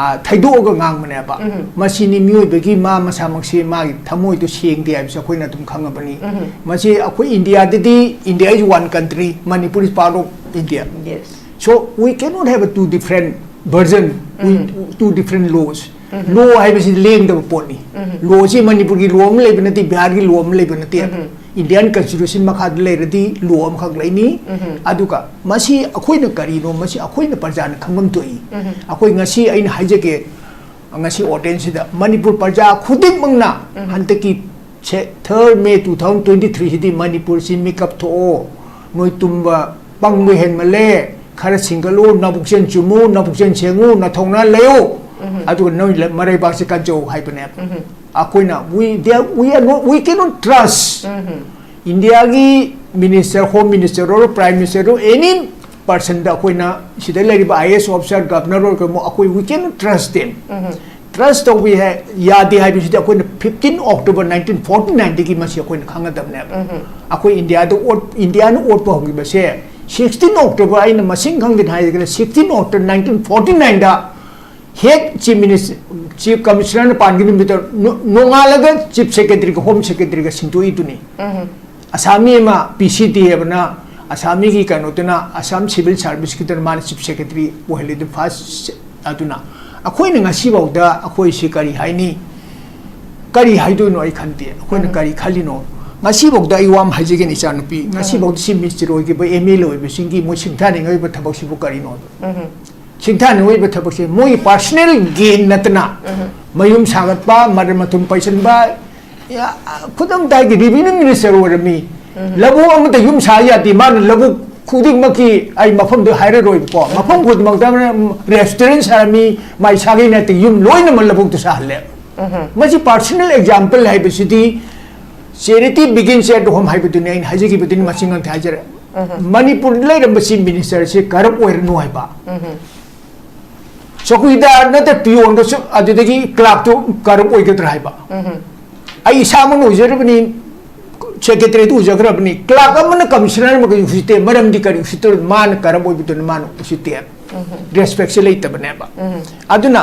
ꯑ, ꯊꯩꯗꯣꯛꯑꯒ ꯉꯥꯡꯕꯅꯦꯕ꯫ ꯎꯝ꯫ ꯃꯁꯤꯅꯤ ꯃꯤꯑꯣꯏꯕꯒꯤ ꯃꯥ ꯃꯁꯥꯃꯛꯁꯤ ꯃꯥꯒꯤ ꯊꯃꯣꯏꯗꯣ ꯁꯦꯡꯗꯦ ꯍꯥꯏꯕꯁꯤ ꯑꯩꯈꯣꯏꯅ ꯑꯗꯨꯝ ꯈꯪꯉꯕꯅꯤ꯫ ꯎꯝ꯫ ꯃꯁꯤ ꯑꯩꯈꯣꯏ ꯏꯟꯗꯤꯌꯥꯗꯗꯤ, India is one country, Manipur is part of India꯫ Yes꯫ So we cannot have a two different version, we, um. Two different laws꯫ Um. Law ꯍꯥꯏꯕꯁꯤ ꯂꯦꯡꯗꯕ ꯄꯣꯠꯅꯤ꯫ ꯎꯝ꯫ Lawꯁꯤ ꯃꯅꯤꯄꯨꯔꯒꯤ law ꯑꯃ ꯂꯩꯕ ꯅꯠꯇꯦ, ꯕꯤꯍꯥꯔꯒꯤ law ꯑꯃ ꯂꯩꯕ ꯅꯠꯇꯦ꯫ ꯎꯝ꯫ Indian constitution ꯃꯈꯥꯗ ꯂꯩꯔꯗꯤ law ꯑꯃꯈꯛ ꯂꯩꯅꯤ꯫ ꯎꯝ꯫ ꯑꯗꯨꯒ ꯃꯁꯤ ꯑꯩꯈꯣꯏꯅ ꯀꯔꯤꯅꯣ, ꯃꯁꯤ ꯑꯩꯈꯣꯏꯅ ꯄ꯭ꯔꯖꯥꯅ ꯈꯪꯐꯝ ꯊꯣꯛꯏ꯫ ꯎꯝ꯫ ꯑꯩꯈꯣꯏ ꯉꯁꯤ ꯑꯩꯅ ꯍꯥꯏꯖꯒꯦ, ꯉꯁꯤ audienceꯁꯤꯗ ꯃꯅꯤꯄꯨꯔ ꯄ꯭ꯔꯖꯥ ꯈꯨꯗꯤꯡꯃꯛꯅ ꯎꯝ꯫ ꯍꯟꯗꯛꯀꯤ ꯁꯦ-, third May two thousand twenty threeꯁꯤꯗꯤ ꯃꯅꯤꯄꯨꯔꯁꯤ ꯃꯤꯀꯞ ꯊꯣꯛꯑꯣ, ꯅꯣꯏ ꯇꯨꯝꯕ ꯄꯪꯕ ꯍꯦꯟꯃꯜꯂꯦ, ꯈꯔ ꯁꯤꯡꯒꯠꯂꯨ, ꯅꯕꯨꯛꯆꯦꯜ ꯆꯨꯝꯃꯨ, ꯅꯕꯨꯛꯆꯦꯜ ꯁꯦꯡꯉꯨ, ꯅꯊꯧꯅꯥ ꯂꯩꯌꯨ, ꯎꯝ꯫ ꯑꯗꯨꯒ ꯅꯣꯏ ꯂ-, ꯃꯔꯩꯕꯥꯛꯁꯦ ꯀꯟꯖꯧ ꯍꯥꯏꯕꯅꯦꯕ꯫ ꯎꯝ꯫ ꯑꯩꯈꯣꯏꯅ, we, they are, we are not, we cannot trust um. Indiaꯒꯤ minister, home minister ꯑꯣꯏꯔꯣ, prime minister ꯑꯣꯏꯔꯣ, any personꯗ ꯑꯩꯈꯣꯏꯅ ꯁꯤꯗ ꯂꯩꯔꯤꯕ I A S officer, governor ꯑꯣꯏꯔꯣ, ꯀꯩꯒꯨꯝꯕ ꯑꯩꯈꯣꯏ, we cannot trust them꯫ ꯎꯝ꯫ ꯇ꯭ꯔꯁ ꯇꯧꯕ ꯌꯥꯗꯦ ꯍꯥꯏꯕꯁꯤꯗꯤ ꯑꯩꯈꯣꯏꯅ fifteen October nineteen forty nineꯗꯒꯤ ꯃꯁꯤ ꯑꯩꯈꯣꯏꯅ ꯈꯪꯒꯗꯕꯅꯦꯕ꯫ ꯑꯩꯈꯣꯏ ꯏꯟꯗꯤꯌꯥꯗ ꯑꯣꯠ ꯏꯟꯗꯤꯌꯥꯅ ꯑꯣꯠꯄ ꯍꯧꯈꯤꯕꯁꯦ sixteen October, ꯑꯩꯅ ꯃꯁꯤꯡ ꯈꯪꯗꯅ ꯍꯥꯏꯔꯒꯅ sixteen October nineteen forty nineꯗ ꯍꯦꯛ ꯆꯤꯐ ꯃꯤꯅꯤꯁ ꯆꯤꯐ ꯀꯃꯤꯁꯅꯔꯅ ꯄꯥꯟꯈꯤ ꯅꯨꯃꯤꯠꯇ ꯅꯣꯡꯉꯥꯜꯂꯒ ꯆꯤꯐ ꯁꯦꯀ꯭ꯔꯦꯇꯔꯤꯒ ꯍꯣꯝ ꯁꯦꯀ꯭ꯔꯦꯇꯔꯤꯒ ꯁꯤꯟꯗꯣꯛꯏꯗꯨꯅꯤ꯫ ꯑꯁꯥꯃꯤ ꯑꯃ ꯄꯤ ꯁꯤ ꯇꯤ ꯍꯥꯏꯕꯅ ꯑꯁꯥꯃꯤꯒꯤ ꯀꯩꯅꯣꯗꯨꯅ ꯑꯁꯥꯝ ꯁꯤꯚꯤꯜ ꯁꯥꯔꯚꯤꯁꯀꯤꯗꯨꯅ ꯃꯥꯅ ꯆꯤꯐ ꯁꯦꯀ꯭ꯔꯦꯇꯔꯤ ꯑꯣꯏꯍꯜꯂꯤꯗꯨ ꯐꯥꯔꯁ꯫ ꯑꯗꯨꯅ ꯑꯩꯈꯣꯏꯅ ꯉꯁꯤꯐꯥꯎꯗ ꯑꯩꯈꯣꯏꯁꯤ ꯀꯔꯤ ꯍꯥꯏꯅꯤ, ꯀꯔꯤ ꯍꯥꯏꯗꯣꯏꯅꯣ ꯑꯩ ꯈꯟꯗꯦ꯫ ꯑꯩꯈꯣꯏꯅ ꯀꯔꯤ ꯈꯜꯂꯤꯅꯣ? ꯉꯁꯤꯐꯥꯎꯗ ꯑꯩ ꯋꯥ ꯑꯃ ꯍꯥꯏꯖꯒꯦꯅꯦ ꯏꯆꯥꯅꯨꯄꯤ, ꯉꯁꯤꯐꯥꯎꯗ ꯁꯤ ꯃꯤꯅꯤꯁꯇꯔ ꯑꯣꯏꯈꯤꯕ ꯑꯦꯝ ꯑꯦꯜ ꯑꯣꯏꯕꯁꯤꯡꯒꯤ ꯃꯣꯏ ꯁꯤꯡꯊꯥꯅꯤꯡꯉꯛꯏꯕ ꯊꯕꯛꯁꯤꯕꯨ ꯀꯔꯤꯅꯣ? ꯁꯤꯡꯊꯥꯅꯤꯡꯉꯛꯏꯕ ꯊꯕꯛꯁꯦ ꯃꯣꯏꯒꯤ ꯄꯥꯔꯁꯅꯦꯜ ꯒꯦꯟ ꯅꯠꯇꯅ ꯃꯌꯨꯝ ꯁꯥꯒꯠꯄ, ꯃꯔꯟ ꯃꯊꯨꯝ ꯄꯩꯁꯟꯕ, ꯈꯨꯗꯝ ꯇꯥꯏꯒꯤ ꯔꯤꯚꯤꯅ꯭ꯌꯨ ꯃꯤꯅꯤꯁꯇꯔ ꯑꯣꯏꯔꯝꯃꯤ꯫ ꯂꯧꯕꯨꯛ ꯑꯃꯗ ꯌꯨꯝ ꯁꯥ ꯌꯥꯗꯦ, ꯃꯥꯅ ꯂꯧꯕꯨꯛ ꯈꯨꯗꯤꯡꯃꯛꯀꯤ ꯑꯩ ꯃꯐꯝꯗꯨ ꯍꯥꯏꯔꯔꯣꯏꯕꯀꯣ, ꯃꯐꯝ ꯈꯨꯗꯤꯡꯃꯛꯇ ꯔꯦꯁꯇꯨꯔꯦꯟ ꯁꯥꯔꯝꯃꯤ, ꯃꯥꯏ ꯏꯁꯥꯒꯤ ꯅꯠꯇꯦ, ꯌꯨꯝ ꯂꯣꯏꯅꯃꯛ ꯂꯧꯕꯨꯛꯇ ꯁꯥꯍꯜꯂꯦ꯫ ꯃꯁꯤ ꯄꯥꯔꯁꯅꯦꯜ ꯑꯦꯛꯖꯥꯝꯄꯜ ꯍꯥꯏꯕꯁꯤꯗꯤ charity begins at home ꯍꯥꯏꯕꯗꯨꯅꯤ ꯑꯩꯅ ꯍꯥꯏꯖꯈꯤꯕꯗꯨꯅꯤ, ꯃꯁꯤ ꯉꯛꯇ ꯍꯥꯏꯖꯔꯦ꯫ ꯃꯅꯤꯄꯨꯔꯗ ꯂꯩꯔꯝꯕ ꯆꯤꯐ ꯃꯤꯅꯤꯁꯇꯔꯁꯤ ꯀꯔꯞ ꯑꯣꯏꯔꯅꯨ ꯍꯥꯏꯕ꯫ ꯆꯧꯀꯤꯗꯥꯔ ꯅꯠꯇ꯭ꯔ ꯄꯤꯌꯣꯟꯗꯨꯁꯨ ꯑꯗꯨꯗꯒꯤ ꯀ꯭ꯂꯥꯔꯛꯇꯨ ꯀꯔꯞ ꯑꯣꯏꯒꯗ꯭ꯔꯥ ꯍꯥꯏꯕ꯫ ꯑꯩ ꯏꯁꯥꯃꯛꯅ ꯑꯣꯏꯖꯔꯤꯕꯅꯤ, ꯁꯦꯀ꯭ꯔꯦꯇꯔꯤꯗꯨ ꯎꯖꯈ꯭ꯔꯕꯅꯤ, ꯀ꯭ꯂꯥꯔꯛ ꯑꯃꯅ ꯀꯃꯤꯁꯅꯔ ꯑꯃꯒ ꯎꯁꯤꯠꯇꯦ, ꯃꯔꯝꯗꯤ ꯀꯔꯤ ꯎꯁꯤꯠꯇꯣꯏ? ꯃꯥꯅ ꯀꯔꯞ ꯑꯣꯏꯕꯗꯨꯅ ꯃꯥꯅ ꯎꯁꯤꯠꯇꯦ, ꯔꯦꯁꯄꯦꯛꯁꯦ ꯂꯩꯇꯕꯅꯦꯕ꯫ ꯑꯗꯨꯅ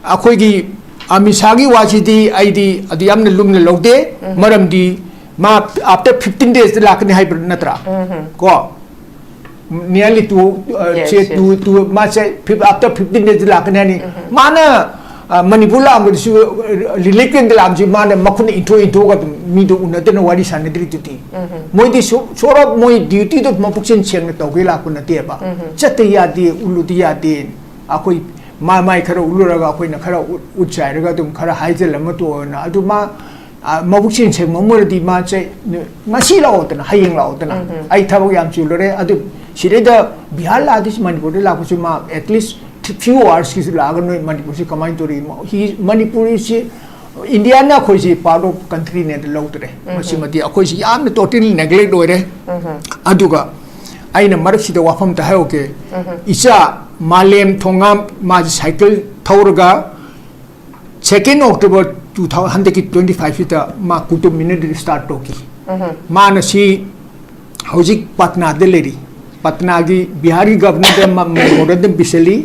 ꯑꯩꯈꯣꯏꯒꯤ ꯑꯃꯤꯠ ꯁꯥꯍꯒꯤ ꯋꯥꯁꯤꯗꯤ ꯑꯩꯗꯤ ꯑꯗꯨ ꯌꯥꯝꯅ ꯂꯨꯝꯅ ꯂꯧꯗꯦ, ꯃꯔꯝꯗꯤ ꯃꯥ after fifteen daysꯇ ꯂꯥꯛꯀꯅꯤ ꯍꯥꯏꯕ ꯅꯠꯇ꯭ꯔꯥ? ꯀꯣ, nearly two, uh, Yes, say yes. two, two, ꯃꯥꯁꯦ fif-, after fifteen days ꯂꯥꯛꯀꯅꯤ ꯍꯥꯏꯅꯤ꯫ ꯃꯥꯅ, uh, ꯃꯅꯤꯄꯨꯔ ꯂꯥꯛꯑꯝꯕꯗꯁꯨ, uh, relief campꯇ ꯂꯥꯛꯑꯝꯕꯁꯤ ꯃꯥꯅ ꯃꯈꯨꯠꯅ ꯏꯟꯊꯣꯛ ꯏꯟꯊꯣꯛꯑꯒ ꯑꯗꯨꯝ ꯃꯤꯗꯣ ꯎꯅꯗꯅ ꯋꯥꯔꯤ ꯁꯥꯟꯅꯗ꯭ꯔꯤꯗꯨꯗꯤ꯫ ꯃꯣꯏꯗꯤ ꯁꯣ-, sort of ꯃꯣꯏ dutyꯗꯣ ꯃꯄꯨꯛꯆꯦꯜ ꯁꯦꯡꯅ ꯇꯧꯒꯦ ꯂꯥꯛꯄ ꯅꯠꯇꯦꯕ꯫ ꯆꯠꯇ ꯌꯥꯗꯦ, ꯎꯠꯂꯨꯗ ꯌꯥꯗꯦ꯫ ꯑꯩꯈꯣꯏ ꯃꯥ-, ꯃꯥꯏ ꯈꯔ ꯎꯠꯂꯨꯔꯒ ꯑꯩꯈꯣꯏꯅ ꯈꯔ ꯎꯠ-, ꯎꯠ ꯆꯥꯏꯔꯒ ꯑꯗꯨꯝ ꯈꯔ ꯍꯥꯏꯖꯤꯜꯂꯝꯃ ꯇꯣꯛꯑꯣꯅ꯫ ꯑꯗꯨ ꯃꯥ, ꯑ, ꯃꯕꯨꯛ ꯆꯦꯟ ꯁꯦꯡꯕ ꯑꯃ ꯑꯣꯏꯔꯗꯤ ꯃꯥꯁꯦ ꯉꯁꯤ ꯂꯥꯛꯑꯣꯗꯅ, ꯍꯌꯦꯡ ꯂꯥꯛꯑꯣꯗꯅ, ꯑꯩ ꯊꯕꯛ ꯌꯥꯝ ꯆꯤꯜꯂꯨꯔꯦ, ꯑꯗꯨ ꯁꯤꯗꯩꯗ ꯕꯤꯍꯥꯔ ꯂꯥꯛꯑꯗꯤ ꯁꯤ ꯃꯅꯤꯄꯨꯔꯗ ꯂꯥꯛꯄꯁꯨ ꯃꯥ at least few hoursꯀꯤꯁꯨ ꯂꯥꯛꯑꯒ ꯅꯣꯏ ꯃꯅꯤꯄꯨꯔꯁꯤ ꯀꯃꯥꯏꯅ ꯇꯧꯔꯤ? ꯃ-, ꯍꯤ-, ꯃꯅꯤꯄꯨꯔꯁꯤ ꯏꯟꯗꯤꯌꯥꯅ ꯑꯩꯈꯣꯏꯁꯤ part of countryꯅꯦꯅ ꯂꯧꯗ꯭ꯔꯦ꯫ ꯃꯁꯤꯃꯗꯤ ꯑꯩꯈꯣꯏꯁꯤ ꯌꯥꯝꯅ totally neglect ꯑꯣꯏꯔꯦ꯫ ꯑꯗꯨꯒ ꯑꯩꯅ ꯃꯔꯛꯁꯤꯗ ꯋꯥꯐꯝ ꯑꯝꯇ ꯍꯥꯏꯍꯧꯒꯦ꯫ ꯏꯆꯥ ꯃꯥꯂꯦꯝ ꯊꯣꯉꯥꯝ, ꯃꯥꯁꯤ ꯁꯥꯏꯀꯜ ꯊꯧꯔꯒ Second October two thousand, ꯍꯟꯗꯛꯀꯤ twenty five ꯁꯤꯗ ꯃꯥ ꯀꯨꯇꯨꯕ ꯃꯤꯅꯔꯗ ꯁ꯭ꯇꯥꯔꯠ ꯇꯧꯈꯤ꯫ ꯃꯥꯅ ꯁꯤ ꯍꯧꯖꯤꯛ ꯄꯠꯅꯥꯗ ꯂꯩꯔꯤ꯫ ꯄꯠꯅꯥꯒꯤ ꯕꯤꯍꯥꯔꯒꯤ ꯒꯚꯔꯅꯔꯗ ꯃ-, ꯃꯦꯃꯣꯔꯦꯟꯗꯝ ꯄꯤꯁꯜꯂꯤ꯫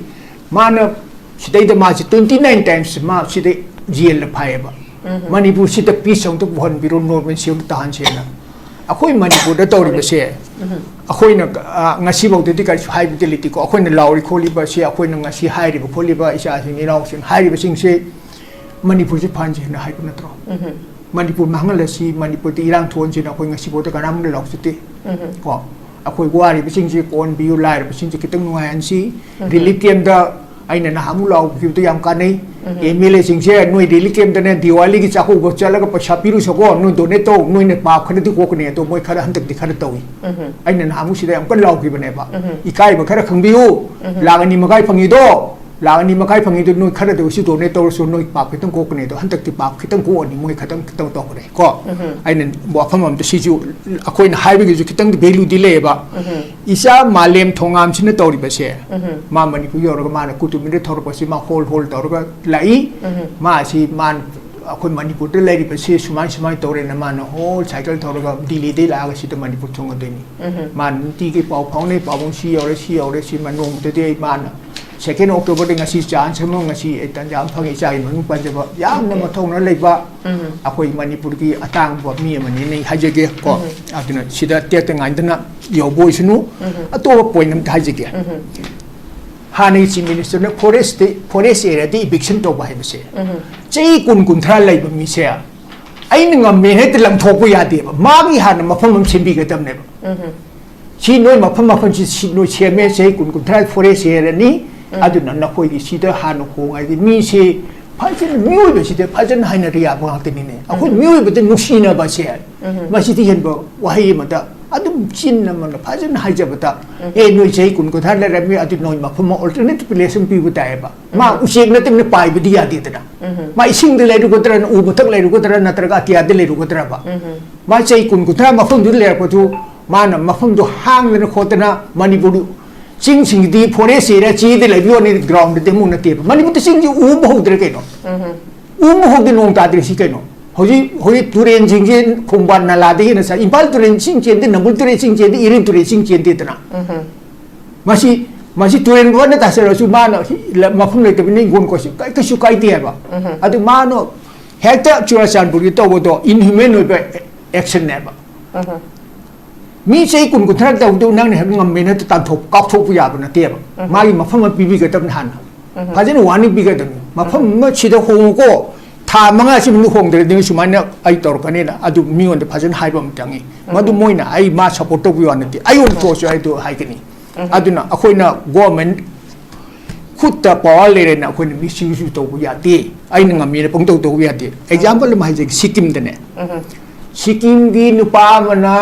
ꯃꯥꯅ ꯁꯤꯗꯩꯗ ꯃꯥꯁꯤ twenty nine times ꯃꯥ ꯁꯤꯗ ꯖꯦꯜꯗ ꯐꯥꯏꯌꯦꯕ꯫ ꯃꯅꯤꯄꯨꯔꯁꯤꯗ ꯄꯤꯁ ꯑꯝꯇ ꯄꯨꯍꯟꯕꯤꯔꯣ, ꯅꯣꯔꯃꯦꯜꯁꯤ ꯑꯝꯇ ꯇꯥꯍꯟꯁꯦꯅ꯫ ꯑꯩꯈꯣꯏ ꯃꯅꯤꯄꯨꯔꯗ ꯇꯧꯔꯤꯕꯁꯦ, ꯑꯩꯈꯣꯏꯅ, ꯑ, ꯉꯁꯤꯐꯥꯎꯗꯗꯤ ꯀꯔꯤꯁꯨ ꯍꯥꯏꯕꯗꯤ ꯂꯩꯇꯦꯀꯣ꯫ ꯑꯩꯈꯣꯏꯅ ꯂꯥꯎꯔꯤ ꯈꯣꯠꯂꯤꯕꯁꯦ, ꯑꯩꯈꯣꯏꯅ ꯉꯁꯤ ꯍꯥꯏꯔꯤꯕ ꯈꯣꯠꯂꯤꯕ ꯏꯆꯥꯁꯤꯡ ꯏꯅꯥꯎꯁꯤꯡ ꯍꯥꯏꯔꯤꯕꯁꯤꯡꯁꯦ ꯃꯅꯤꯄꯨꯔꯁꯦ ꯐꯍꯟꯁꯦꯅ ꯍꯥꯏꯕ ꯅꯠꯇ꯭ꯔꯣ? ꯃꯅꯤꯄꯨꯔ ꯃꯥꯡꯍꯜꯂꯁꯤ, ꯃꯅꯤꯄꯨꯔꯗ ꯏꯔꯥꯡ ꯊꯣꯛꯍꯟꯁꯦꯅ ꯑꯩꯈꯣꯏ ꯉꯁꯤꯐꯥꯎꯗ ꯀꯅꯥꯝꯅ ꯂꯥꯎꯖꯗꯦ꯫ ꯀꯣ, ꯑꯩꯈꯣꯏ ꯋꯥꯔꯤꯕꯁꯤꯡꯁꯦ ꯀꯣꯟꯕꯤꯌꯨ, ꯂꯥꯏꯔꯕꯁꯤꯡꯁꯦ ꯈꯤꯇꯪ ꯅꯨꯡꯉꯥꯏꯍꯟꯁꯤ꯫ ꯔꯤꯂꯤꯐ ꯀꯦꯝꯗ ꯑꯩꯅ ꯅꯍꯥꯟꯃꯨꯛ ꯂꯥꯎꯈꯤꯕꯗꯣ ꯌꯥꯝ ꯀꯥꯟꯅꯩ꯫ ꯑꯦꯝ ꯑꯦꯜ ꯑꯦꯁꯤꯡꯁꯦ ꯅꯣꯏ ꯔꯤꯂꯤꯐ ꯀꯦꯝꯗꯅꯦ, ꯗꯤꯋꯥꯂꯤꯒꯤ ꯆꯥꯛꯀꯧꯕ ꯆꯠꯂꯒ ꯄꯩꯁꯥ ꯄꯤꯔꯨꯁꯀꯣ, ꯅꯣꯏ ꯗꯣꯅꯦꯠ ꯇꯧ, ꯅꯣꯏꯅ ꯄꯥꯞ ꯈꯔꯗꯤ ꯀꯣꯛꯀꯅꯤ, ꯑꯗꯣ ꯃꯣꯏ ꯈꯔ ꯍꯟꯗꯛꯇꯤ ꯈꯔ ꯇꯧꯏ꯫ ꯑꯩꯅ ꯅꯍꯥꯟꯃꯨꯛ ꯁꯤꯗ ꯌꯥꯝ ꯀꯟꯅ ꯂꯥꯎꯈꯤꯕꯅꯦꯕ, ꯏꯀꯥꯏꯕ ꯈꯔ ꯈꯪꯕꯤꯌꯨ꯫ ꯂꯥꯛ ꯑꯅꯤ ꯃꯈꯥꯏ ꯐꯪꯉꯤꯗꯣ, ꯂꯥꯛ ꯑꯅꯤ ꯃꯈꯥꯏ ꯐꯪꯉꯤꯗꯣ ꯅꯣꯏ ꯈꯔꯗ ꯑꯣꯏꯁꯨ ꯗꯣꯅꯦꯠ ꯇꯧꯔꯁꯨ, ꯅꯣꯏ ꯄꯥꯞ ꯈꯤꯇꯪ ꯀꯣꯛꯀꯅꯤ꯫ ꯑꯗꯣ ꯍꯟꯗꯛꯇꯤ ꯄꯥꯞ ꯈꯤꯇꯪ ꯀꯣꯛꯑꯅꯤ, ꯃꯣꯏ ꯈꯤꯇꯪ ꯈꯤꯇꯪ ꯇꯧꯈ꯭ꯔꯦ꯫ ꯀꯣ, ꯑꯩꯅ ꯋꯥꯐꯝ ꯑꯝꯇ, ꯁꯤꯁꯨ ꯑꯩꯈꯣꯏꯅ ꯍꯥꯏꯕꯒꯤꯁꯨ ꯈꯤꯇꯪꯗꯤ ꯚꯦꯂꯨꯗꯤ ꯂꯩꯌꯦꯕ꯫ ꯏꯆꯥ ꯃꯥꯂꯦꯝ ꯊꯣꯉꯥꯝꯁꯤꯅ ꯇꯧꯔꯤꯕꯁꯦ, ꯃꯥ ꯃꯅꯤꯄꯨꯔ ꯌꯧꯔꯒ ꯃꯥꯅ ꯀꯨꯇꯨꯕ ꯃꯤꯅꯔ ꯊꯧꯔꯛꯄꯁꯤ ꯃꯥ ꯍꯣꯜ ꯍꯣꯜ ꯇꯧꯔꯒ ꯂꯥꯛꯏ꯫ ꯃꯥ ꯑꯁꯤ ꯃꯥꯅ ꯑꯩꯈꯣꯏ ꯃꯅꯤꯄꯨꯔꯗ ꯂꯩꯔꯤꯕꯁꯤ ꯁꯨꯃꯥꯏ ꯁꯨꯃꯥꯏꯅ ꯇꯧꯔꯦꯅ ꯃꯥꯅ ꯍꯣꯜ ꯁꯥꯏꯀꯜ ꯊꯧꯔꯒ ꯗꯤꯜꯂꯤꯗꯩ ꯂꯥꯛꯑꯒ ꯁꯤꯗ ꯃꯅꯤꯄꯨꯔ ꯊꯨꯡꯉꯗꯣꯏꯅꯤ꯫ ꯃꯥꯅ ꯅꯨꯡꯇꯤꯒꯤ ꯄꯥꯎ ꯐꯥꯎꯅꯩ, ꯄꯥꯕꯨꯡ ꯁꯤ ꯌꯧꯔꯦ, ꯁꯤ ꯌꯧꯔꯦ, ꯁꯤ ꯃ-, ꯅꯣꯡꯃꯗꯗꯤ ꯑꯩ ꯃꯥꯅ second Octoberꯗ ꯉꯁꯤ ꯆꯥꯟꯁ ꯑꯃ, ꯉꯁꯤ ꯑꯩ ꯇꯥꯟꯖꯥ ꯑꯃ ꯐꯪꯉꯤ, ꯏꯆꯥꯒꯤ ꯃꯃꯤꯡ ꯄꯟꯖꯕ ꯌꯥꯝꯅ ꯃꯊꯧꯅꯥ ꯂꯩꯕ ꯑꯩꯈꯣꯏ ꯃꯅꯤꯄꯨꯔꯒꯤ ꯑꯇꯥꯡꯕ ꯃꯤ ꯑꯃꯅꯤꯅ ꯑꯩ ꯍꯥꯏꯖꯒꯦ ꯀꯣ꯫ ꯑꯗꯨꯅ ꯁꯤꯗ ꯇꯦꯛꯇ ꯉꯥꯏꯗꯅ ꯌꯧꯕ ꯑꯣꯏꯁꯅꯨ꯫ ꯑꯇꯣꯞꯄ ꯄꯣꯏꯟ ꯑꯝꯇ ꯍꯥꯏꯖꯒꯦ꯫ ꯍꯥꯟꯅꯒꯤ ꯆꯤꯐ ꯃꯤꯅꯤꯁꯇꯔꯅ ꯐꯣꯔꯦꯁꯇ, ꯐꯣꯔꯦꯁ ꯑꯦꯔꯤꯌꯥꯗ ꯏꯚꯤꯛꯁꯟ ꯇꯧꯕ ꯍꯥꯏꯕꯁꯦ, ꯆꯍꯤ ꯀꯨꯟ ꯀꯨꯟꯊ꯭ꯔꯥ ꯂꯩꯕ ꯃꯤꯁꯦ ꯑꯩꯅ ꯉꯝꯃꯦ ꯍꯦꯛꯇ ꯂꯪꯊꯣꯛꯄ ꯌꯥꯗꯦꯕ꯫ ꯃꯥꯒꯤ ꯍꯥꯟꯅ ꯃꯐꯝ ꯑꯃ ꯁꯦꯝꯕꯤꯒꯗꯕꯅꯦꯕ꯫ ꯁꯤ ꯅꯣꯏ ꯃꯐꯝ, ꯃꯐꯝꯁꯤ ꯁꯤ ꯅꯣꯏ ꯁꯦꯝꯃꯦ, ꯆꯍꯤ ꯀꯨꯟ ꯀꯨꯟꯊ꯭ꯔꯥ ꯐꯣꯔꯦꯁ ꯑꯦꯔꯤꯌꯥꯅꯤ꯫ ꯑꯗꯨꯅ ꯅꯈꯣꯏꯒꯤ ꯁꯤꯗ ꯍꯥꯟꯅ ꯍꯣꯡꯉꯗꯤ ꯃꯤꯁꯦ ꯐꯖꯅ, ꯃꯤꯑꯣꯏꯕꯁꯤꯗ ꯐꯖꯅ ꯍꯥꯏꯅꯔ ꯌꯥꯕ ꯉꯥꯛꯇꯅꯤꯅꯦ꯫ ꯑꯩꯈꯣꯏ ꯃꯤꯑꯣꯏꯕꯗ ꯅꯨꯡꯁꯤꯅꯕꯁꯦ, ꯃꯁꯤꯗꯤ ꯍꯦꯟꯕ ꯋꯥꯍꯩ ꯑꯃꯗ ꯑꯗꯨꯝ ꯆꯤꯟ ꯑꯃꯅ ꯐꯖꯅ ꯍꯥꯏꯖꯕꯗ, "ꯑꯦ, ꯅꯣꯏ ꯆꯍꯤ ꯀꯨꯟ ꯀꯨꯟꯊ꯭ꯔꯥ ꯂꯩꯔꯝꯃꯤ, ꯑꯗꯨ ꯅꯣꯏ ꯃꯐꯝ ꯑꯃ ꯑꯜꯇꯔꯅꯦꯇꯤꯚ ꯄ꯭ꯂꯦꯁ ꯑꯃ ꯄꯤꯕ ꯇꯥꯏꯌꯦꯕ"꯫ ꯃꯥ ꯎꯆꯦꯛ ꯅꯠꯇꯕꯅ ꯄꯥꯏꯕꯗꯤ ꯌꯥꯗꯦꯗꯅ꯫ ꯃꯥ ꯏꯁꯤꯡꯗ ꯂꯩꯔꯨꯒꯗ꯭ꯔꯥ, ꯎ ꯃꯊꯛ ꯂꯩꯔꯨꯒꯗ꯭ꯔꯥ, ꯅꯠꯇ꯭ꯔꯒ ꯑꯇꯤꯌꯥꯗ ꯂꯩꯔꯨꯒꯗ꯭ꯔꯕ? ꯃꯥ ꯆꯍꯤ ꯀꯨꯟ ꯀꯨꯟꯊ꯭ꯔꯥ ꯃꯐꯝꯗꯨꯗ ꯂꯩꯔꯛꯄꯗꯨ, ꯃꯥꯅ ꯃꯐꯝꯗꯨ ꯍꯥꯡꯗꯅ ꯈꯣꯠꯇꯅ, ꯃꯅꯤꯄꯨꯔ ꯆꯤꯡꯁꯤꯡꯗꯤ ꯐꯣꯔꯦꯁ ꯑꯦꯔꯤꯌꯥ ꯆꯦꯗ ꯂꯩꯕ ꯋꯥꯅꯤ, ꯒ꯭ꯔꯥꯎꯟꯗꯗꯤ ꯑꯃꯨꯛ ꯅꯠꯇꯦꯕ꯫ ꯃꯅꯤꯄꯨꯔꯗ ꯆꯤꯡꯁꯤ ꯎꯕ ꯍꯧꯗ꯭ꯔꯦ ꯀꯩꯅꯣ꯫ ꯎ ꯑꯃ ꯍꯧꯗꯦ, ꯅꯣꯡ ꯇꯥꯗ꯭ꯔꯦ, ꯁꯤ ꯀꯩꯅꯣ? ꯍꯧꯖꯤꯛ, ꯍꯧꯖꯤꯛ ꯇꯨꯔꯦꯟꯁꯤꯡꯁꯦ ꯈꯣꯡꯕꯥꯟ ꯅꯂꯥꯗꯒꯤ ꯍꯦꯟꯅ ꯁꯥ-, ꯏꯝꯐꯥꯜ ꯇꯨꯔꯦꯟ ꯏꯁꯤꯡ ꯆꯦꯟꯗꯦ, ꯅꯝꯕꯨꯜ ꯇꯨꯔꯦꯟ ꯏꯁꯤꯡ ꯆꯦꯟꯗꯦ, ꯏꯔꯤꯜ ꯇꯨꯔꯦꯟ ꯏꯁꯤꯡ ꯆꯦꯟꯗꯦꯗꯅ꯫ ꯃꯁꯤ, ꯃꯁꯤ ꯇꯨꯔꯦꯟ ꯐꯅ ꯇꯥꯁꯜꯂꯁꯨ ꯃꯥꯅ ꯍꯤ-, ꯂ-, ꯃꯐꯝ ꯂꯩꯇꯕꯅꯤꯅ ꯏꯪꯈꯣꯜ ꯀꯣꯏꯁꯤ ꯀꯩ-, ꯀꯩꯁꯨ ꯀꯥꯏꯗꯦ ꯍꯥꯏꯕ꯫ ꯑꯗꯨ ꯃꯥꯅ ꯍꯦꯛꯇ ꯆꯨꯔꯥꯆꯥꯟꯄꯨꯔꯒꯤ ꯇꯧꯕꯗꯣ inhuman ꯑꯣꯏꯕ actionꯅꯦꯕ꯫ ꯃꯤ ꯆꯍꯤ ꯀꯨꯟ ꯀꯨꯟꯊ꯭ꯔꯥ ꯇꯧꯕꯗꯨ ꯅꯪꯅ ꯍꯦꯛ ꯉꯝꯃꯦꯅ ꯇꯥꯟꯊꯣꯛ-, ꯀꯥꯎꯊꯣꯛꯄ ꯌꯥꯕ ꯅꯠꯇꯦꯕ꯫ ꯃꯥꯒꯤ ꯃꯐꯝ ꯑꯃ ꯄꯤꯕꯤꯒꯗꯕꯅꯤ ꯍꯥꯟꯅ꯫ ꯐꯖꯅ warning ꯄꯤꯒꯗꯕꯅꯤ꯫ ꯃꯐꯝ ꯑꯃ ꯁꯤꯗ ꯍꯣꯡꯉꯨꯀꯣ, ꯊꯥ ꯃꯉꯥꯁꯤ ꯃꯅꯨꯡꯗ ꯍꯣꯡꯗ꯭ꯔꯗꯤ ꯁꯨꯃꯥꯏꯅ ꯑꯩ ꯇꯧꯔꯛꯀꯅꯤꯅ ꯑꯗꯨ ꯃꯤꯉꯣꯟꯗ ꯐꯖꯅ ꯍꯥꯏꯕ ꯑꯃ ꯆꯪꯉꯤ꯫ ꯃꯗꯨ ꯃꯣꯏꯅ ꯑꯩ ꯃꯥ support ꯇꯧꯕꯤꯌꯨ ꯋꯥ ꯅꯠꯇꯦ꯫ ꯑꯩ ꯑꯣꯏꯅ ꯊꯣꯛꯑꯁꯨ ꯑꯩ ꯑꯗꯨ ꯍꯥꯏꯒꯅꯤ꯫ ꯑꯗꯨꯅ ꯑꯩꯈꯣꯏꯅ government ꯈꯨꯠꯇ power ꯂꯩꯔꯦꯅ ꯑꯩꯈꯣꯏꯅ misuse ꯇꯧꯕ ꯌꯥꯗꯦ꯫ ꯑꯩꯅ ꯉꯝꯃꯦꯅ ꯄꯪꯇꯧ ꯇꯧꯕ ꯌꯥꯗꯦ꯫ Example ꯑꯃ ꯍꯥꯏꯖꯒꯦ, ꯁꯤꯛꯀꯤꯝꯗꯅꯦ꯫ ꯁꯤꯛꯀꯤꯝꯒꯤ ꯅꯨꯄꯥ ꯑꯃꯅ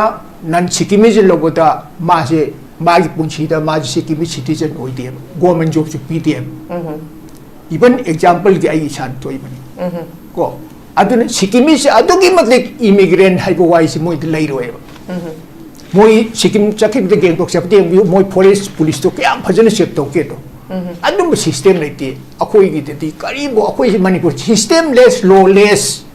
non Sikkimese ꯂꯧꯕꯗ ꯃꯥꯁꯦ, ꯃꯥꯒꯤ ꯄꯨꯟꯁꯤꯗ ꯃꯥꯁꯦ ꯁꯤꯛꯀꯤꯝꯒꯤ citizen ꯑꯣꯏꯗꯦꯕ, government jobꯁꯨ ꯄꯤꯗꯦꯕ꯫ Even exampleꯒꯤ ꯑꯩ ꯏꯁꯥꯅ ꯊꯣꯛꯏꯕꯅꯤ꯫ ꯀꯣ, ꯑꯗꯨꯅ ꯁꯤꯛꯀꯤꯝꯃꯤꯁꯦ ꯑꯗꯨꯛꯀꯤ ꯃꯇꯤꯛ immigrant ꯍꯥꯏꯕ ꯋꯥꯍꯩꯁꯦ ꯃꯣꯏꯗ ꯂꯩꯔꯣꯏꯕ꯫ ꯃꯣꯏ ꯁꯤꯛꯀꯤꯝ ꯆꯠꯈꯤꯕꯗ ꯒꯦꯡꯇꯣꯛ ꯆꯠꯄꯗ ꯌꯦꯡꯕꯤꯌꯨ, ꯃꯣꯏ forest policeꯇꯣ ꯀꯌꯥꯝ ꯐꯖꯅ check ꯇꯧꯒꯦꯗꯣ꯫ ꯑꯗꯨꯝꯕ system ꯂꯩꯇꯦ ꯑꯩꯈꯣꯏꯒꯤꯗꯗꯤ꯫ ꯀꯔꯤꯕꯨ ꯑꯩꯈꯣꯏꯁꯦ ꯃꯅꯤꯄꯨꯔ systemless, lawless,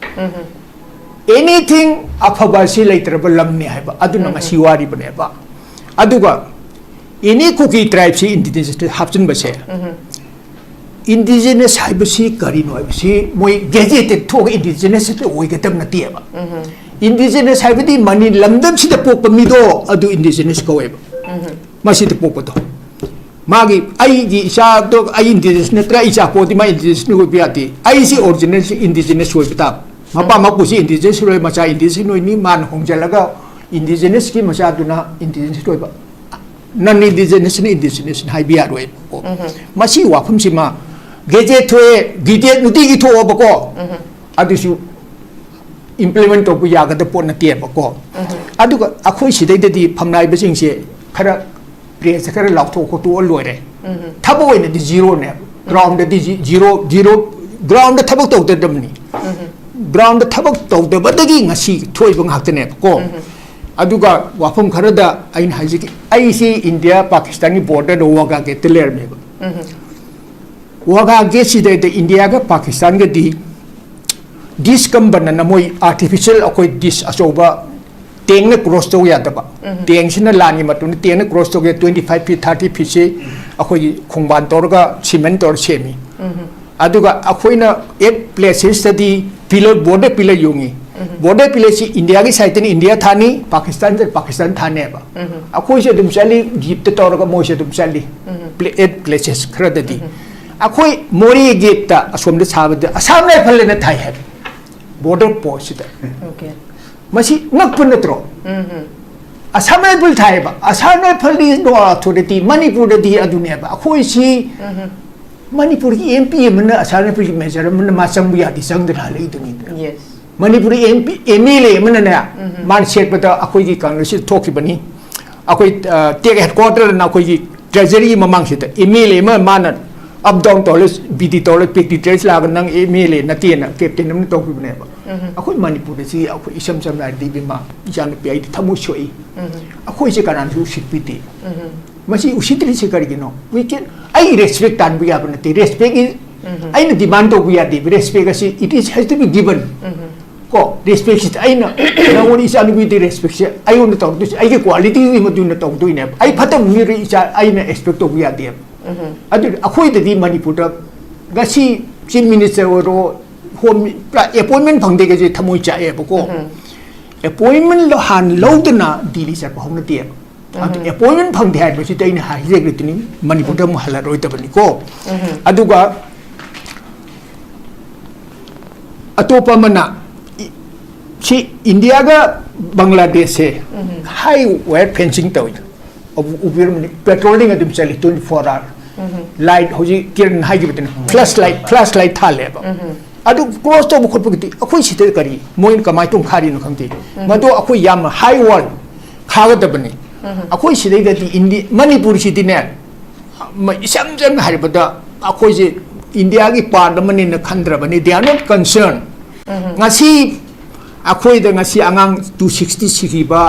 anything ꯑꯐꯕ ꯑꯁꯤ ꯂꯩꯇ꯭ꯔꯕ ꯂꯝꯅꯤ ꯍꯥꯏꯕ ꯑꯗꯨꯅ ꯉꯁꯤ ꯋꯥꯔꯤꯕꯅꯦꯕ꯫ ꯑꯗꯨꯒ any Kuki tribeꯁꯤ indigenousꯇ ꯍꯥꯞꯆꯤꯟꯕꯁꯦ, indigenous ꯍꯥꯏꯕꯁꯤ ꯀꯔꯤꯅꯣ ꯍꯥꯏꯕꯁꯤ ꯃꯣꯏ gazetted ꯊꯣꯛꯑꯒ indigenousꯇ ꯑꯣꯏꯒꯗꯕ ꯅꯠꯇꯦꯕ꯫ Indigenous ꯍꯥꯏꯕꯗꯤ ꯃꯅꯤ ꯂꯝꯗꯝꯁꯤꯗ ꯄꯣꯛꯄ ꯃꯤꯗꯣ ꯑꯗꯨ indigenous ꯀꯧꯋꯦꯕ꯫ ꯃꯁꯤꯗ ꯄꯣꯛꯄꯗꯣ꯫ ꯃꯥꯒꯤ, ꯑꯩꯒꯤ ꯏꯆꯥꯗꯣ ꯑꯩ indigenous ꯅꯠꯇ꯭ꯔꯥ, ꯑꯩ ꯏꯆꯥ ꯄꯣꯛꯑꯗꯤ ꯃꯥ indigenous ꯑꯣꯏꯕ ꯌꯥꯗꯦ꯫ ꯑꯩꯁꯤ originalꯁꯤ indigenous ꯑꯣꯏꯕ ꯇꯥꯕ꯫ ꯃꯄꯥ ꯃꯄꯨꯁꯤ indigenous ꯑꯣꯏ, ꯃꯆꯥ indigenous ꯑꯣꯏꯅꯤ, ꯃꯥꯅ ꯍꯣꯡꯖꯜꯂꯒ indigenousꯀꯤ ꯃꯆꯥꯗꯨꯅ indigenous ꯑꯣꯏꯕ꯫ Non indigenous ꯅ indigenous ꯍꯥꯏꯕ ꯌꯥꯔꯣꯏꯕꯀꯣ꯫ ꯃꯁꯤ ꯋꯥꯐꯝꯁꯤꯃ gazette ꯊꯣꯛꯑꯦ, gazette ꯅꯨꯡꯇꯤꯒꯤ ꯊꯣꯛꯑꯕꯀꯣ, ꯑꯗꯨꯁꯨ implement ꯇꯧꯕ ꯌꯥꯒꯗꯕ ꯄꯣꯠ ꯅꯠꯇꯦꯕꯀꯣ꯫ ꯑꯗꯨꯒ ꯑꯩꯈꯣꯏ ꯁꯤꯗꯩꯗꯗꯤ ꯐꯝꯅꯥꯏꯕꯁꯤꯡꯁꯦ ꯈꯔ press ꯈꯔ ꯂꯥꯎꯊꯣꯛ ꯈꯣꯠꯇꯣꯛꯑ ꯂꯣꯏꯔꯦ꯫ ꯊꯕꯛ ꯑꯣꯏꯅꯗꯤ zeroꯅꯦꯕ꯫ Groundꯗꯗꯤ zi-, zero, zero, groundꯗ ꯊꯕꯛ ꯇꯧꯗꯗꯕꯅꯤ꯫ Groundꯗ ꯊꯕꯛ ꯇꯧꯗꯕꯗꯒꯤ ꯉꯁꯤ ꯊꯣꯛꯏꯕ ꯉꯥꯛꯇꯅꯦꯕꯀꯣ꯫ ꯑꯗꯨꯒ ꯋꯥꯐꯝ ꯈꯔꯗ ꯑꯩꯅ ꯍꯥꯏꯖꯒꯦ, ꯑꯩꯁꯤ ꯏꯟꯗꯤꯌꯥ ꯄꯥꯀꯤꯁꯇꯥꯟꯒꯤ borderꯗ ꯋꯥꯒꯥ gateꯇ ꯂꯩꯔꯝꯃꯦꯕ꯫ ꯋꯥꯒꯥ gateꯁꯤꯗꯩꯗ ꯏꯟꯗꯤꯌꯥꯒ ꯄꯥꯀꯤꯁꯇꯥꯟꯒꯗꯤ ꯗꯤꯁ ꯀꯝꯕꯅ ꯃꯣꯏ ꯑꯥꯔꯇꯤꯐꯤꯁꯤꯌꯦꯜ ꯑꯩꯈꯣꯏ ꯗꯤꯁ ꯑꯆꯧꯕ ꯇꯦꯡꯅ ꯀ꯭ꯔꯣꯁ ꯇꯧ ꯌꯥꯗꯕ, ꯇꯦꯡꯁꯤꯅ ꯂꯥꯟꯒꯤ ꯃꯇꯨꯡꯗ ꯇꯦꯡꯅ ꯀ꯭ꯔꯣꯁ ꯇꯧꯒꯦ, ꯇ꯭ꯋꯦꯟꯇꯤ ꯐꯥꯏꯚ ꯐꯤꯠ, ꯊꯥꯔꯇꯤ ꯐꯤꯠꯁꯤ ꯑꯩꯈꯣꯏꯒꯤ ꯈꯣꯡꯕꯥꯟ ꯇꯧꯔꯒ ꯁꯤꯃꯦꯟ ꯇꯧꯔ ꯁꯦꯝꯃꯤ꯫ ꯑꯗꯨꯒ ꯑꯩꯈꯣꯏꯅ ꯑꯦꯠ ꯄ꯭ꯂꯦꯁꯦꯁꯇꯗꯤ ꯄꯤꯂꯔ, ꯕꯣꯔꯗꯔ ꯄꯤꯂꯔ ꯌꯨꯡꯉꯤ꯫ ꯕꯣꯔꯗꯔ ꯄꯤꯂꯔꯁꯤ ꯏꯟꯗꯤꯌꯥꯒꯤ ꯁꯥꯏꯠꯇꯅ ꯏꯟꯗꯤꯌꯥ ꯊꯥꯅꯤ, ꯄꯥꯀꯤꯁꯇꯥꯟꯗ ꯄꯥꯀꯤꯁꯇꯥꯟ ꯊꯥꯅꯦꯕ꯫ ꯑꯩꯈꯣꯏꯁꯨ ꯑꯗꯨꯝ ꯆꯠꯂꯤ, ꯖꯤꯞꯇ ꯇꯧꯔꯒ ꯃꯣꯏꯁꯨ ꯑꯗꯨꯝ ꯆꯠꯂꯤ꯫ ꯄ꯭ꯂꯦ-, ꯑꯦꯠ ꯄ꯭ꯂꯦꯁꯦꯁ ꯈꯔꯗꯗꯤ ꯑꯩꯈꯣꯏ ꯃꯣꯔꯦ ꯒꯦꯠꯇ ꯑꯁꯣꯝꯗ ꯁꯥꯕꯗ ꯑꯁꯥꯝ ꯔꯥꯏꯐꯜꯅ ꯊꯥꯏ ꯍꯥꯏꯕ ꯕꯣꯔꯗꯔ ꯄꯣꯁꯁꯤꯗ꯫ Okay. ꯃꯁꯤ ꯉꯛꯄ ꯅꯠꯇ꯭ꯔꯣ? ꯑꯁꯥꯝ ꯔꯥꯏꯐꯜ ꯊꯥꯏꯌꯦꯕ꯫ ꯑꯁꯥꯝ ꯔꯥꯏꯐꯜꯗꯤ ꯅꯣ ꯑꯣꯊꯣꯔꯤꯇꯤ, ꯃꯅꯤꯄꯨꯔꯗꯗꯤ ꯑꯗꯨꯅꯦꯕ꯫ ꯑꯩꯈꯣꯏꯁꯤ ꯃꯅꯤꯄꯨꯔꯒꯤ ꯑꯦꯝ ꯄꯤ ꯑꯃꯅ ꯑꯁꯥꯝ ꯔꯥꯏꯐꯜꯒꯤ ꯃꯦꯖꯔ ꯑꯃꯅ ꯃꯥ ꯆꯪꯕ ꯌꯥꯗꯦ, ꯆꯪꯗꯅ ꯍꯜꯂꯛꯏꯗꯨꯅꯤꯗꯅ꯫ Yes. Manipuri M P, M L ꯑꯦ ꯑꯃꯅꯅꯦ, ꯃꯥꯅ ꯁꯦꯠꯄꯗ ꯑꯩꯈꯣꯏꯒꯤ ꯀꯪꯒ꯭ꯔꯦꯁꯁꯤꯗ ꯊꯣꯛꯈꯤꯕꯅꯤ꯫ ꯑꯩꯈꯣꯏ, ꯑ, ꯇꯦꯛ ꯍꯦꯗꯀ꯭ꯋꯥꯇꯔꯅ ꯑꯩꯈꯣꯏꯒꯤ ꯇ꯭ꯔꯦꯖꯔꯤꯒꯤ ꯃꯃꯥꯡꯁꯤꯗ ꯑꯦꯝ ꯑꯦꯜ ꯑꯦ ꯑꯃ ꯃꯥꯅ ꯑꯞ ꯗꯥꯎꯟ ꯇꯧꯔ, ꯕꯤ ꯗꯤ ꯇꯧꯔ, ꯄꯦꯛꯇꯤ ꯇ꯭ꯔꯦꯁ ꯂꯥꯛꯑꯒ ꯅꯪ ꯑꯦꯝ ꯑꯦꯜ ꯑꯦ ꯅꯠꯇꯦꯅ ꯀꯦꯞꯇꯦꯟ ꯑꯃꯅ ꯇꯧꯈꯤꯕꯅꯦꯕ꯫ ꯑꯩꯈꯣꯏ ꯃꯅꯤꯄꯨꯔꯗꯁꯤ ꯑꯩꯈꯣꯏ ꯏꯁꯝ ꯁꯝꯅ ꯍꯥꯏꯔꯗꯤ ꯏꯕꯦꯝꯃ, ꯏꯆꯥꯅꯨꯄꯤ ꯑꯩꯗꯤ ꯊꯃꯣꯏ ꯁꯣꯛꯏ꯫ ꯑꯩꯈꯣꯏꯁꯦ ꯀꯅꯥꯅꯁꯨ ꯎꯁꯤꯠꯄꯤꯗꯦ꯫ ꯃꯁꯤ ꯎꯁꯤꯠꯇ꯭ꯔꯤꯁꯤ ꯀꯔꯤꯒꯤꯅꯣ? We can, ꯑꯩ ꯔꯦꯁꯄꯦꯛ ꯇꯥꯟꯕ ꯌꯥꯕ ꯅꯠꯇꯦ꯫ ꯔꯦꯁꯄꯦꯛ ꯑꯩꯅ ꯗꯤꯃꯥꯟ ꯇꯧꯕ ꯌꯥꯗꯦ꯫ ꯔꯦꯁꯄꯦꯛ ꯑꯁꯤ it is has to be given꯫ ꯀꯣ, ꯔꯦꯁꯄꯦꯛꯁꯤ ꯑꯩꯅ ꯅꯉꯣꯟꯗ ꯏꯆꯥꯅꯨꯄꯤꯗꯤ ꯔꯦꯁꯄꯦꯛꯁꯦ ꯑꯩꯉꯣꯟꯗ ꯇꯧꯔꯛꯇꯣꯏꯁꯦ ꯑꯩꯒꯤ ꯀ꯭ꯋꯥꯂꯤꯇꯤꯒꯤ ꯃꯇꯨꯡ ꯏꯟꯅ ꯇꯧꯗꯣꯏꯅꯦꯕ꯫ ꯑꯩ ꯐꯠꯇꯕ ꯃꯤꯔ ꯏꯆꯥ ꯑꯩꯅ ꯑꯦꯛꯁꯄꯦꯛ ꯇꯧꯕ ꯌꯥꯗꯦꯕ꯫ ꯑꯗꯨ ꯑꯩꯈꯣꯏꯗꯗꯤ ꯃꯅꯤꯄꯨꯔꯗ ꯉꯁꯤ ꯆꯤꯐ ꯃꯤꯅꯤꯁꯇꯔ ꯑꯣꯏꯔꯣ, ꯍꯣꯝ ꯃꯤ-, ꯄꯨꯔꯥ ꯑꯦꯄꯣꯏꯟꯃꯦꯟ ꯐꯪꯗꯦꯒꯁꯦ ꯊꯃꯣꯏ ꯆꯥꯛꯑꯦꯕꯀꯣ꯫ ꯑꯦꯄꯣꯏꯟꯃꯦꯟ ꯍꯥꯟꯅ ꯂꯧꯗꯅ ꯗꯤꯜꯂꯤ ꯆꯠꯄ ꯍꯧꯅꯗꯦꯕ꯫ ꯑꯗꯨ ꯑꯦꯄꯣꯏꯟꯃꯦꯟ ꯐꯪꯗꯦ ꯍꯥꯏꯕꯁꯤꯗꯤ ꯑꯩꯅ ꯍꯥꯏꯖꯈ꯭ꯔꯤꯗꯨꯅꯤ, ꯃꯅꯤꯄꯨꯔꯗ ꯑꯃꯨꯛ ꯍꯜꯂꯔꯣꯏꯗꯕꯅꯤꯀꯣ꯫ ꯑꯗꯨꯒ ꯑꯇꯣꯞꯄ ꯑꯃꯅ ꯏ-, ꯁꯤ ꯏꯟꯗꯤꯌꯥꯒ ꯕꯪꯒ꯭ꯂꯥꯗꯦꯁꯁꯦ ꯍꯥꯏ ꯋꯥꯌꯔ ꯐꯦꯟꯁꯤꯡ ꯇꯧꯏ꯫ ꯎꯕꯤꯔꯝꯃꯅꯤ, ꯄꯦꯇ꯭ꯔꯣꯂꯤꯡ ꯑꯗꯨꯝ ꯆꯠꯂꯤ twenty four hour꯫ ꯂꯥꯏꯠ ꯍꯧꯖꯤꯛ ꯀꯤꯔꯟ ꯍꯥꯏꯈꯤꯕꯗꯨꯅ ꯐ꯭ꯂꯥꯁ ꯂꯥꯏꯠ, ꯐ꯭ꯂꯥꯁ ꯂꯥꯏꯠ ꯊꯥꯜꯂꯦꯕ꯫ ꯑꯗꯨ ꯀ꯭ꯔꯣꯁ ꯇꯧꯕ ꯈꯣꯠꯄꯒꯤꯗꯤ ꯑꯩꯈꯣꯏ ꯁꯤꯗ ꯀꯔꯤ, ꯃꯣꯏꯅ ꯀꯃꯥꯏꯅ ꯇꯧꯅ ꯈꯥꯔꯤꯅꯣ ꯈꯪꯗꯦ꯫ ꯃꯗꯣ ꯑꯩꯈꯣꯏ ꯌꯥꯝꯅ ꯍꯥꯏ ꯋꯥꯔꯜ ꯈꯥꯒꯗꯕꯅꯤ꯫ ꯑꯩꯈꯣꯏ ꯁꯤꯗꯩꯗꯗꯤ ꯏꯟꯗꯤ-, ꯃꯅꯤꯄꯨꯔꯁꯤꯗꯤꯅꯦ, ꯃ-, ꯏꯁꯝ ꯁꯝꯅ ꯍꯥꯏꯔꯕꯗ ꯑꯩꯈꯣꯏꯁꯦ ꯏꯟꯗꯤꯌꯥꯒꯤ part ꯑꯃꯅꯤꯅ ꯈꯟꯗ꯭ꯔꯕꯅꯤ, they are not concerned꯫ ꯉꯁꯤ ꯑꯩꯈꯣꯏꯗ ꯉꯁꯤ ꯑꯉꯥꯡ two sixty ꯁꯤꯈꯤꯕ,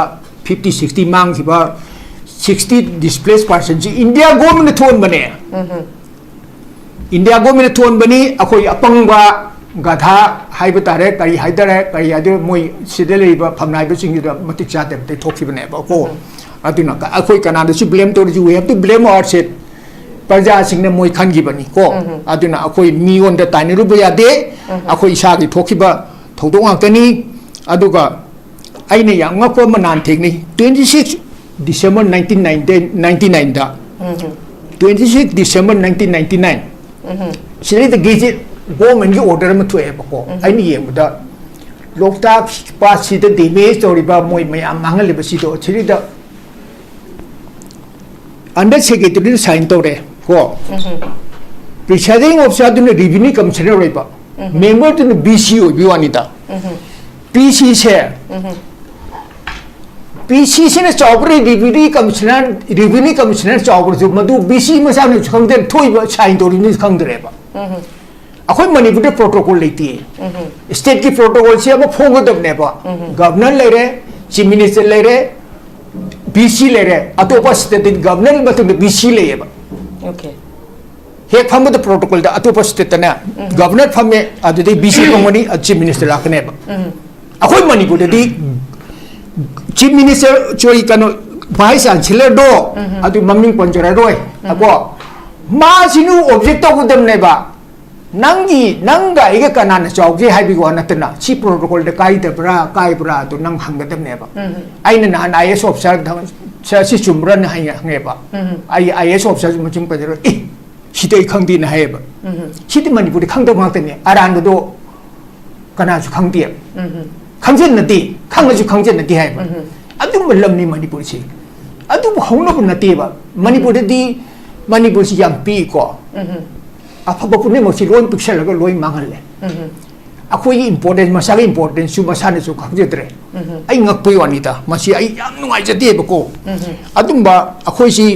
fifty sixty ꯃꯥꯡꯈꯤꯕ, sixty displaced personꯁꯤ ꯏꯟꯗꯤꯌꯥ ꯒꯣꯔꯃꯦꯟꯅ ꯊꯣꯛꯍꯟꯕꯅꯦ꯫ ꯏꯟꯗꯤꯌꯥ ꯒꯣꯔꯃꯦꯟꯅ ꯊꯣꯛꯍꯟꯕꯅꯤ꯫ ꯑꯩꯈꯣꯏ ꯑꯄꯪꯕ ꯒꯙꯥ ꯍꯥꯏꯕ ꯇꯥꯔꯦ, ꯀꯔꯤ ꯍꯥꯏꯇꯥꯔꯦ, ꯀꯔꯤ ꯍꯥꯏꯗꯣꯏꯔꯣ, ꯃꯣꯏ ꯁꯤꯗ ꯂꯩꯔꯤꯕ ꯐꯝꯅꯥꯏꯕꯁꯤꯡꯗꯨꯗ ꯃꯇꯤꯛ ꯆꯥꯗꯕꯗꯒꯤ ꯊꯣꯛꯈꯤꯕꯅꯦꯕꯀꯣ꯫ ꯑꯗꯨꯅ ꯑꯩꯈꯣꯏ ꯀꯅꯥꯗꯁꯨ blame ꯇꯧꯔꯁꯨ, we have to blame ourselves꯫ ꯄ꯭ꯔꯖꯥꯁꯤꯡꯅ ꯃꯣꯏ ꯈꯟꯈꯤꯕꯅꯤ ꯀꯣ꯫ ꯑꯗꯨꯅ ꯑꯩꯈꯣꯏ ꯃꯤꯉꯣꯟꯗ ꯇꯥꯏꯅꯔꯨꯕ ꯌꯥꯗꯦ꯫ ꯑꯩꯈꯣꯏ ꯏꯁꯥꯒꯤ ꯊꯣꯛꯈꯤꯕ ꯊꯧꯗꯣꯛ ꯉꯥꯛꯇꯅꯤ꯫ ꯑꯗꯨꯒ ꯑꯩꯅ ꯌꯥꯝ ꯉꯛꯄ ꯑꯃ ꯅꯍꯥꯟ ꯊꯦꯡꯅꯩ, twenty six December nineteen ninety nineꯗ, twenty six December nineteen ninety nine, ꯁꯤꯗꯩꯗ gazette, governmentꯀꯤ order ꯑꯃ ꯊꯣꯛꯑꯦꯕꯀꯣ꯫ ꯑꯩꯅ ꯌꯦꯡꯕꯗ ꯂꯣꯛꯇꯥꯛ ꯄꯥꯠꯁꯤꯗ damage ꯇꯧꯔꯤꯕ, ꯃꯣꯏ ꯃꯌꯥꯝ ꯃꯥꯡꯍꯜꯂꯤꯕꯁꯤꯗꯣ ꯁꯤꯗꯩꯗ under secretaryꯗ sign ꯇꯧꯔꯦ ꯀꯣ꯫ Presiding officerꯗꯨꯅ revenue commissioner ꯑꯣꯏꯕ, memberꯗꯨꯅ VC ꯑꯣꯏꯕ ꯋꯥꯅꯤꯗ꯫ VCꯁꯦ, VCꯁꯤꯅ ꯆꯥꯎꯕ꯭ꯔꯥ, revenue commissioner, revenue commissioner ꯆꯥꯎꯕ꯭ꯔꯁꯨ ꯃꯗꯨ VC ꯃꯁꯥꯅꯁꯨ ꯈꯪꯗꯦ, ꯊꯣꯛꯏꯕ sign ꯇꯧꯔꯤꯕꯅꯤꯁꯨ ꯈꯪꯗ꯭ꯔꯦꯕ꯫ ꯑꯩꯈꯣꯏ ꯃꯅꯤꯄꯨꯔꯗ protocol ꯂꯩꯇꯦ꯫ Stateꯀꯤ protocolꯁꯦ ꯑꯃ ꯐꯣꯡꯒꯗꯕꯅꯦꯕ꯫ Governor ꯂꯩꯔꯦ, Chief Minister ꯂꯩꯔꯦ, VC ꯂꯩꯔꯦ, ꯑꯇꯣꯞꯄ stateꯇꯗꯤ governor ꯃꯇꯨꯡꯗ VC ꯂꯩꯌꯦꯕ꯫ Okay. ꯍꯦꯛ ꯐꯝꯕꯗ protocolꯗ ꯑꯇꯣꯞꯄ stateꯇꯅꯦ, governor ꯐꯝꯃꯦ, ꯑꯗꯨꯗꯩ VC ꯐꯝꯒꯅꯤ, ꯑ, Chief Minister ꯂꯥꯛꯀꯅꯦꯕ꯫ ꯑꯩꯈꯣꯏ ꯃꯅꯤꯄꯨꯔꯗꯗꯤ Chief Minister, sorry, ꯀꯩꯅꯣ, Vice Chancellorꯗꯣ, ꯑꯗꯨ ꯃꯃꯤꯡ ꯄꯟꯖꯔꯔꯣꯏ, ꯀꯣ, ꯃꯥꯁꯤꯅ object ꯇꯧꯒꯗꯕꯅꯦꯕ꯫ ꯅꯪꯒꯤ, ꯅꯪꯒ ꯑꯩꯒ ꯀꯅꯥꯅ ꯆꯥꯎꯒꯦ ꯍꯥꯏꯕꯒꯤ ꯋꯥ ꯅꯠꯇꯅ, ꯁꯤ protocolꯗ ꯀꯥꯏꯗꯕ꯭ꯔꯥ, ꯀꯥꯏꯕ꯭ꯔꯥ ꯑꯗꯨ ꯅꯪ ꯍꯪꯒꯗꯕꯅꯦꯕ꯫ ꯑꯩꯅ ꯅꯍꯥꯟ IAS officer ꯁꯤ ꯆꯨꯝꯕ꯭ꯔꯥꯅ ꯍꯪꯉꯦ, ꯍꯪꯉꯦꯕ꯫ ꯑꯩ IAS officerꯁꯤ ꯃꯆꯤꯟ ꯄꯟꯖꯔꯣꯏ, "ꯑꯦ, ꯁꯤꯗꯤ ꯑꯩ ꯈꯪꯗꯦꯅ" ꯍꯥꯏꯌꯦꯕ꯫ ꯁꯤꯗꯤ ꯃꯅꯤꯄꯨꯔꯗ ꯈꯪꯗꯕ ꯉꯥꯛꯇꯅꯦ꯫ ꯑꯔꯥꯟꯕꯗꯣ ꯀꯅꯥꯁꯨ ꯈꯪꯗꯦ꯫ ꯈꯪꯖꯟꯅꯗꯦ, ꯈꯪꯉꯁꯨ ꯈꯪꯖꯟꯅꯗꯦ ꯍꯥꯏꯕ꯫ ꯑꯗꯨꯝꯕ ꯂꯝꯅꯤ ꯃꯅꯤꯄꯨꯔꯁꯤ꯫ ꯑꯗꯨꯕꯨ ꯍꯧꯅꯕ ꯅꯠꯇꯦꯕ꯫ ꯃꯅꯤꯄꯨꯔꯗꯗꯤ, ꯃꯅꯤꯄꯨꯔꯁꯤ ꯌꯥꯝ ꯄꯤꯛꯏꯀꯣ꯫ ꯑꯐꯕ ꯄꯨꯝꯅꯃꯛꯁꯤ ꯂꯣꯏ ꯄꯤꯛꯁꯜꯂꯒ ꯂꯣꯏ ꯃꯥꯡꯍꯜꯂꯦ꯫ ꯑꯩꯈꯣꯏꯒꯤ importance, ꯃꯁꯥꯒꯤ importanceꯁꯨ ꯃꯁꯥꯅꯁꯨ ꯈꯪꯖꯗ꯭ꯔꯦ꯫ ꯑꯩ ꯉꯛꯄꯩ ꯋꯥꯅꯤꯗ꯫ ꯃꯁꯤ ꯑꯩ ꯌꯥꯝ ꯅꯨꯡꯉꯥꯏꯖꯗꯦꯕꯀꯣ꯫ ꯑꯗꯨꯝꯕ ꯑꯩꯈꯣꯏꯁꯤ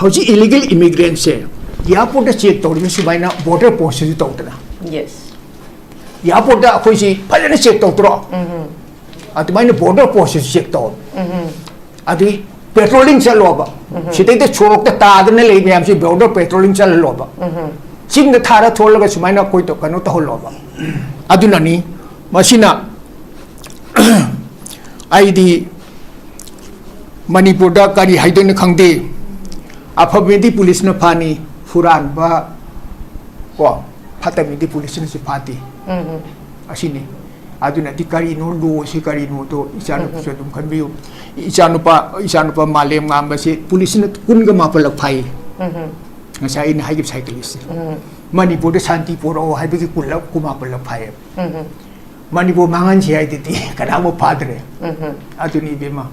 ꯍꯧꯖꯤꯛ illegal immigrantꯁꯦ airportꯇ check ꯇꯧꯔꯤꯕ ꯁꯨꯃꯥꯏꯅ border postꯁꯤꯁꯨ ꯇꯧꯗꯅ꯫ Yes. Airportꯇ ꯑꯩꯈꯣꯏꯁꯤ ꯐꯖꯅ check ꯇꯧꯗ꯭ꯔꯣ? ꯑꯗꯨꯃꯥꯏꯅ border postꯁꯤꯁꯨ check ꯇꯧ꯫ ꯑꯗꯨꯗꯤ patrolling ꯆꯠꯂꯣꯕ꯫ ꯁꯤꯗꯩꯗ ꯁꯣꯔꯣꯛꯇ ꯇꯥꯗꯅ ꯂꯩ ꯃꯌꯥꯝꯁꯤ border patrolling ꯆꯠꯍꯜꯂꯣꯕ꯫ ꯆꯤꯡꯗ ꯊꯥꯔ ꯊꯣꯛꯂꯒ ꯁꯨꯃꯥꯏꯅ ꯑꯩꯈꯣꯏ ꯇꯧ-, ꯀꯩꯅꯣ ꯇꯧꯍꯜꯂꯣꯕ꯫ ꯑꯗꯨꯅꯅꯤ ꯃꯁꯤꯅ ꯑꯩꯗꯤ ꯃꯅꯤꯄꯨꯔꯗ ꯀꯔꯤ ꯍꯥꯏꯗꯣꯏꯅꯣ ꯈꯪꯗꯦ꯫ ꯑꯐꯕ ꯃꯤꯗꯤ ꯄꯨꯂꯤꯁꯅ ꯐꯥꯅꯤ, ꯍꯨꯔꯥꯟꯕ ꯀꯣ, ꯐꯠꯇꯕ ꯃꯤꯗꯤ ꯄꯨꯂꯤꯁꯅꯁꯨ ꯐꯥꯗꯦ꯫ ꯎꯝ, ꯎꯝ꯫ ꯑꯁꯤꯅꯤ꯫ ꯑꯗꯨꯅꯗꯤ ꯀꯔꯤꯅꯣ ꯂꯣꯁꯤ ꯀꯔꯤꯅꯣꯗꯣ ꯏꯆꯥꯅꯨꯄꯤꯁꯨ ꯎꯝ, ꯎꯝ꯫ ꯑꯗꯨꯝ ꯈꯟꯕꯤꯌꯨ꯫ ꯏꯆꯥꯅꯨꯄꯥ, ꯏꯆꯥꯅꯨꯄꯥ ꯃꯥꯂꯦꯝ ꯉꯥꯟꯕꯁꯤ ꯄꯨꯂꯤꯁꯅ ꯀꯨꯟꯒ ꯃꯥꯄꯜꯂꯛ ꯐꯥꯏ꯫ ꯎꯝ, ꯎꯝ꯫ ꯉꯁꯥꯏ ꯑꯩꯅ ꯍꯥꯏꯈꯤꯕ ꯁꯥꯏꯀꯜꯁꯦ꯫ ꯎꯝ꯫ ꯃꯅꯤꯄꯨꯔꯗ ꯁꯥꯟꯇꯤ ꯄꯣꯔꯛꯑꯣ ꯍꯥꯏꯕꯒꯤ ꯀꯨꯟꯂꯛ, ꯀꯨꯟꯃꯥꯄꯜꯂꯛ ꯐꯥꯏꯌꯦꯕ꯫ ꯎꯝ, ꯎꯝ꯫ ꯃꯅꯤꯄꯨꯔ ꯃꯥꯡꯍꯟꯁꯤ ꯍꯥꯏꯗꯨꯗꯤ ꯀꯅꯥꯃꯨꯛ ꯐꯥꯗ꯭ꯔꯦ꯫ ꯎꯝ, ꯎꯝ꯫ ꯑꯗꯨꯅꯤ ꯏꯕꯦꯝꯃ꯫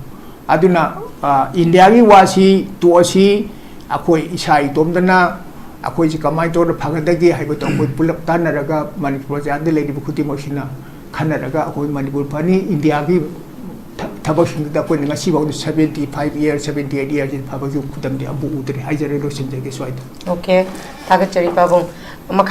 ꯑꯗꯨꯅ, ꯑ, ꯏꯟꯗꯤꯌꯥꯒꯤ ꯋꯥꯁꯤ ꯇꯣꯛꯑꯁꯤ, ꯑꯩꯈꯣꯏ ꯏꯁꯥ ꯏꯇꯣꯝꯇꯅ ꯑꯩꯈꯣꯏꯁꯤ ꯀꯃꯥꯏꯅ ꯇꯧꯔ ꯐꯒꯗꯒꯦ ꯍꯥꯏꯕꯗꯣ ꯑꯩꯈꯣꯏ ꯄꯨꯂꯞ ꯇꯥꯟꯅꯔꯒ ꯃꯅꯤꯄꯨꯔ ꯄ꯭ꯔꯖꯥꯗ ꯂꯩꯔꯤꯕ ꯈꯨꯗꯤꯡꯃꯛꯁꯤꯅ ꯈꯟꯅꯔꯒ ꯑꯩꯈꯣꯏ ꯃꯅꯤꯄꯨꯔ ꯐꯅꯤ, ꯏꯟꯗꯤꯌꯥꯒꯤ ꯊ-, ꯊꯕꯛꯁꯤꯡꯗꯨꯗ ꯑꯩꯈꯣꯏꯅ ꯉꯁꯤꯐꯥꯎꯗ seventy five year, seventy eight year ꯁꯤ ꯐꯕꯒꯤ ꯈꯨꯗꯝꯗꯤ ꯑꯃꯕꯨ ꯎꯗ꯭ꯔꯤ꯫ ꯍꯥꯏꯖꯔꯦ, ꯂꯣꯏꯁꯤꯟꯖꯒꯦ ꯁ꯭ꯋꯥꯏꯗ꯫ OK, ꯊꯥꯒꯠꯆꯔꯤ ꯄꯥꯕꯨꯡ꯫ ꯃꯈꯥ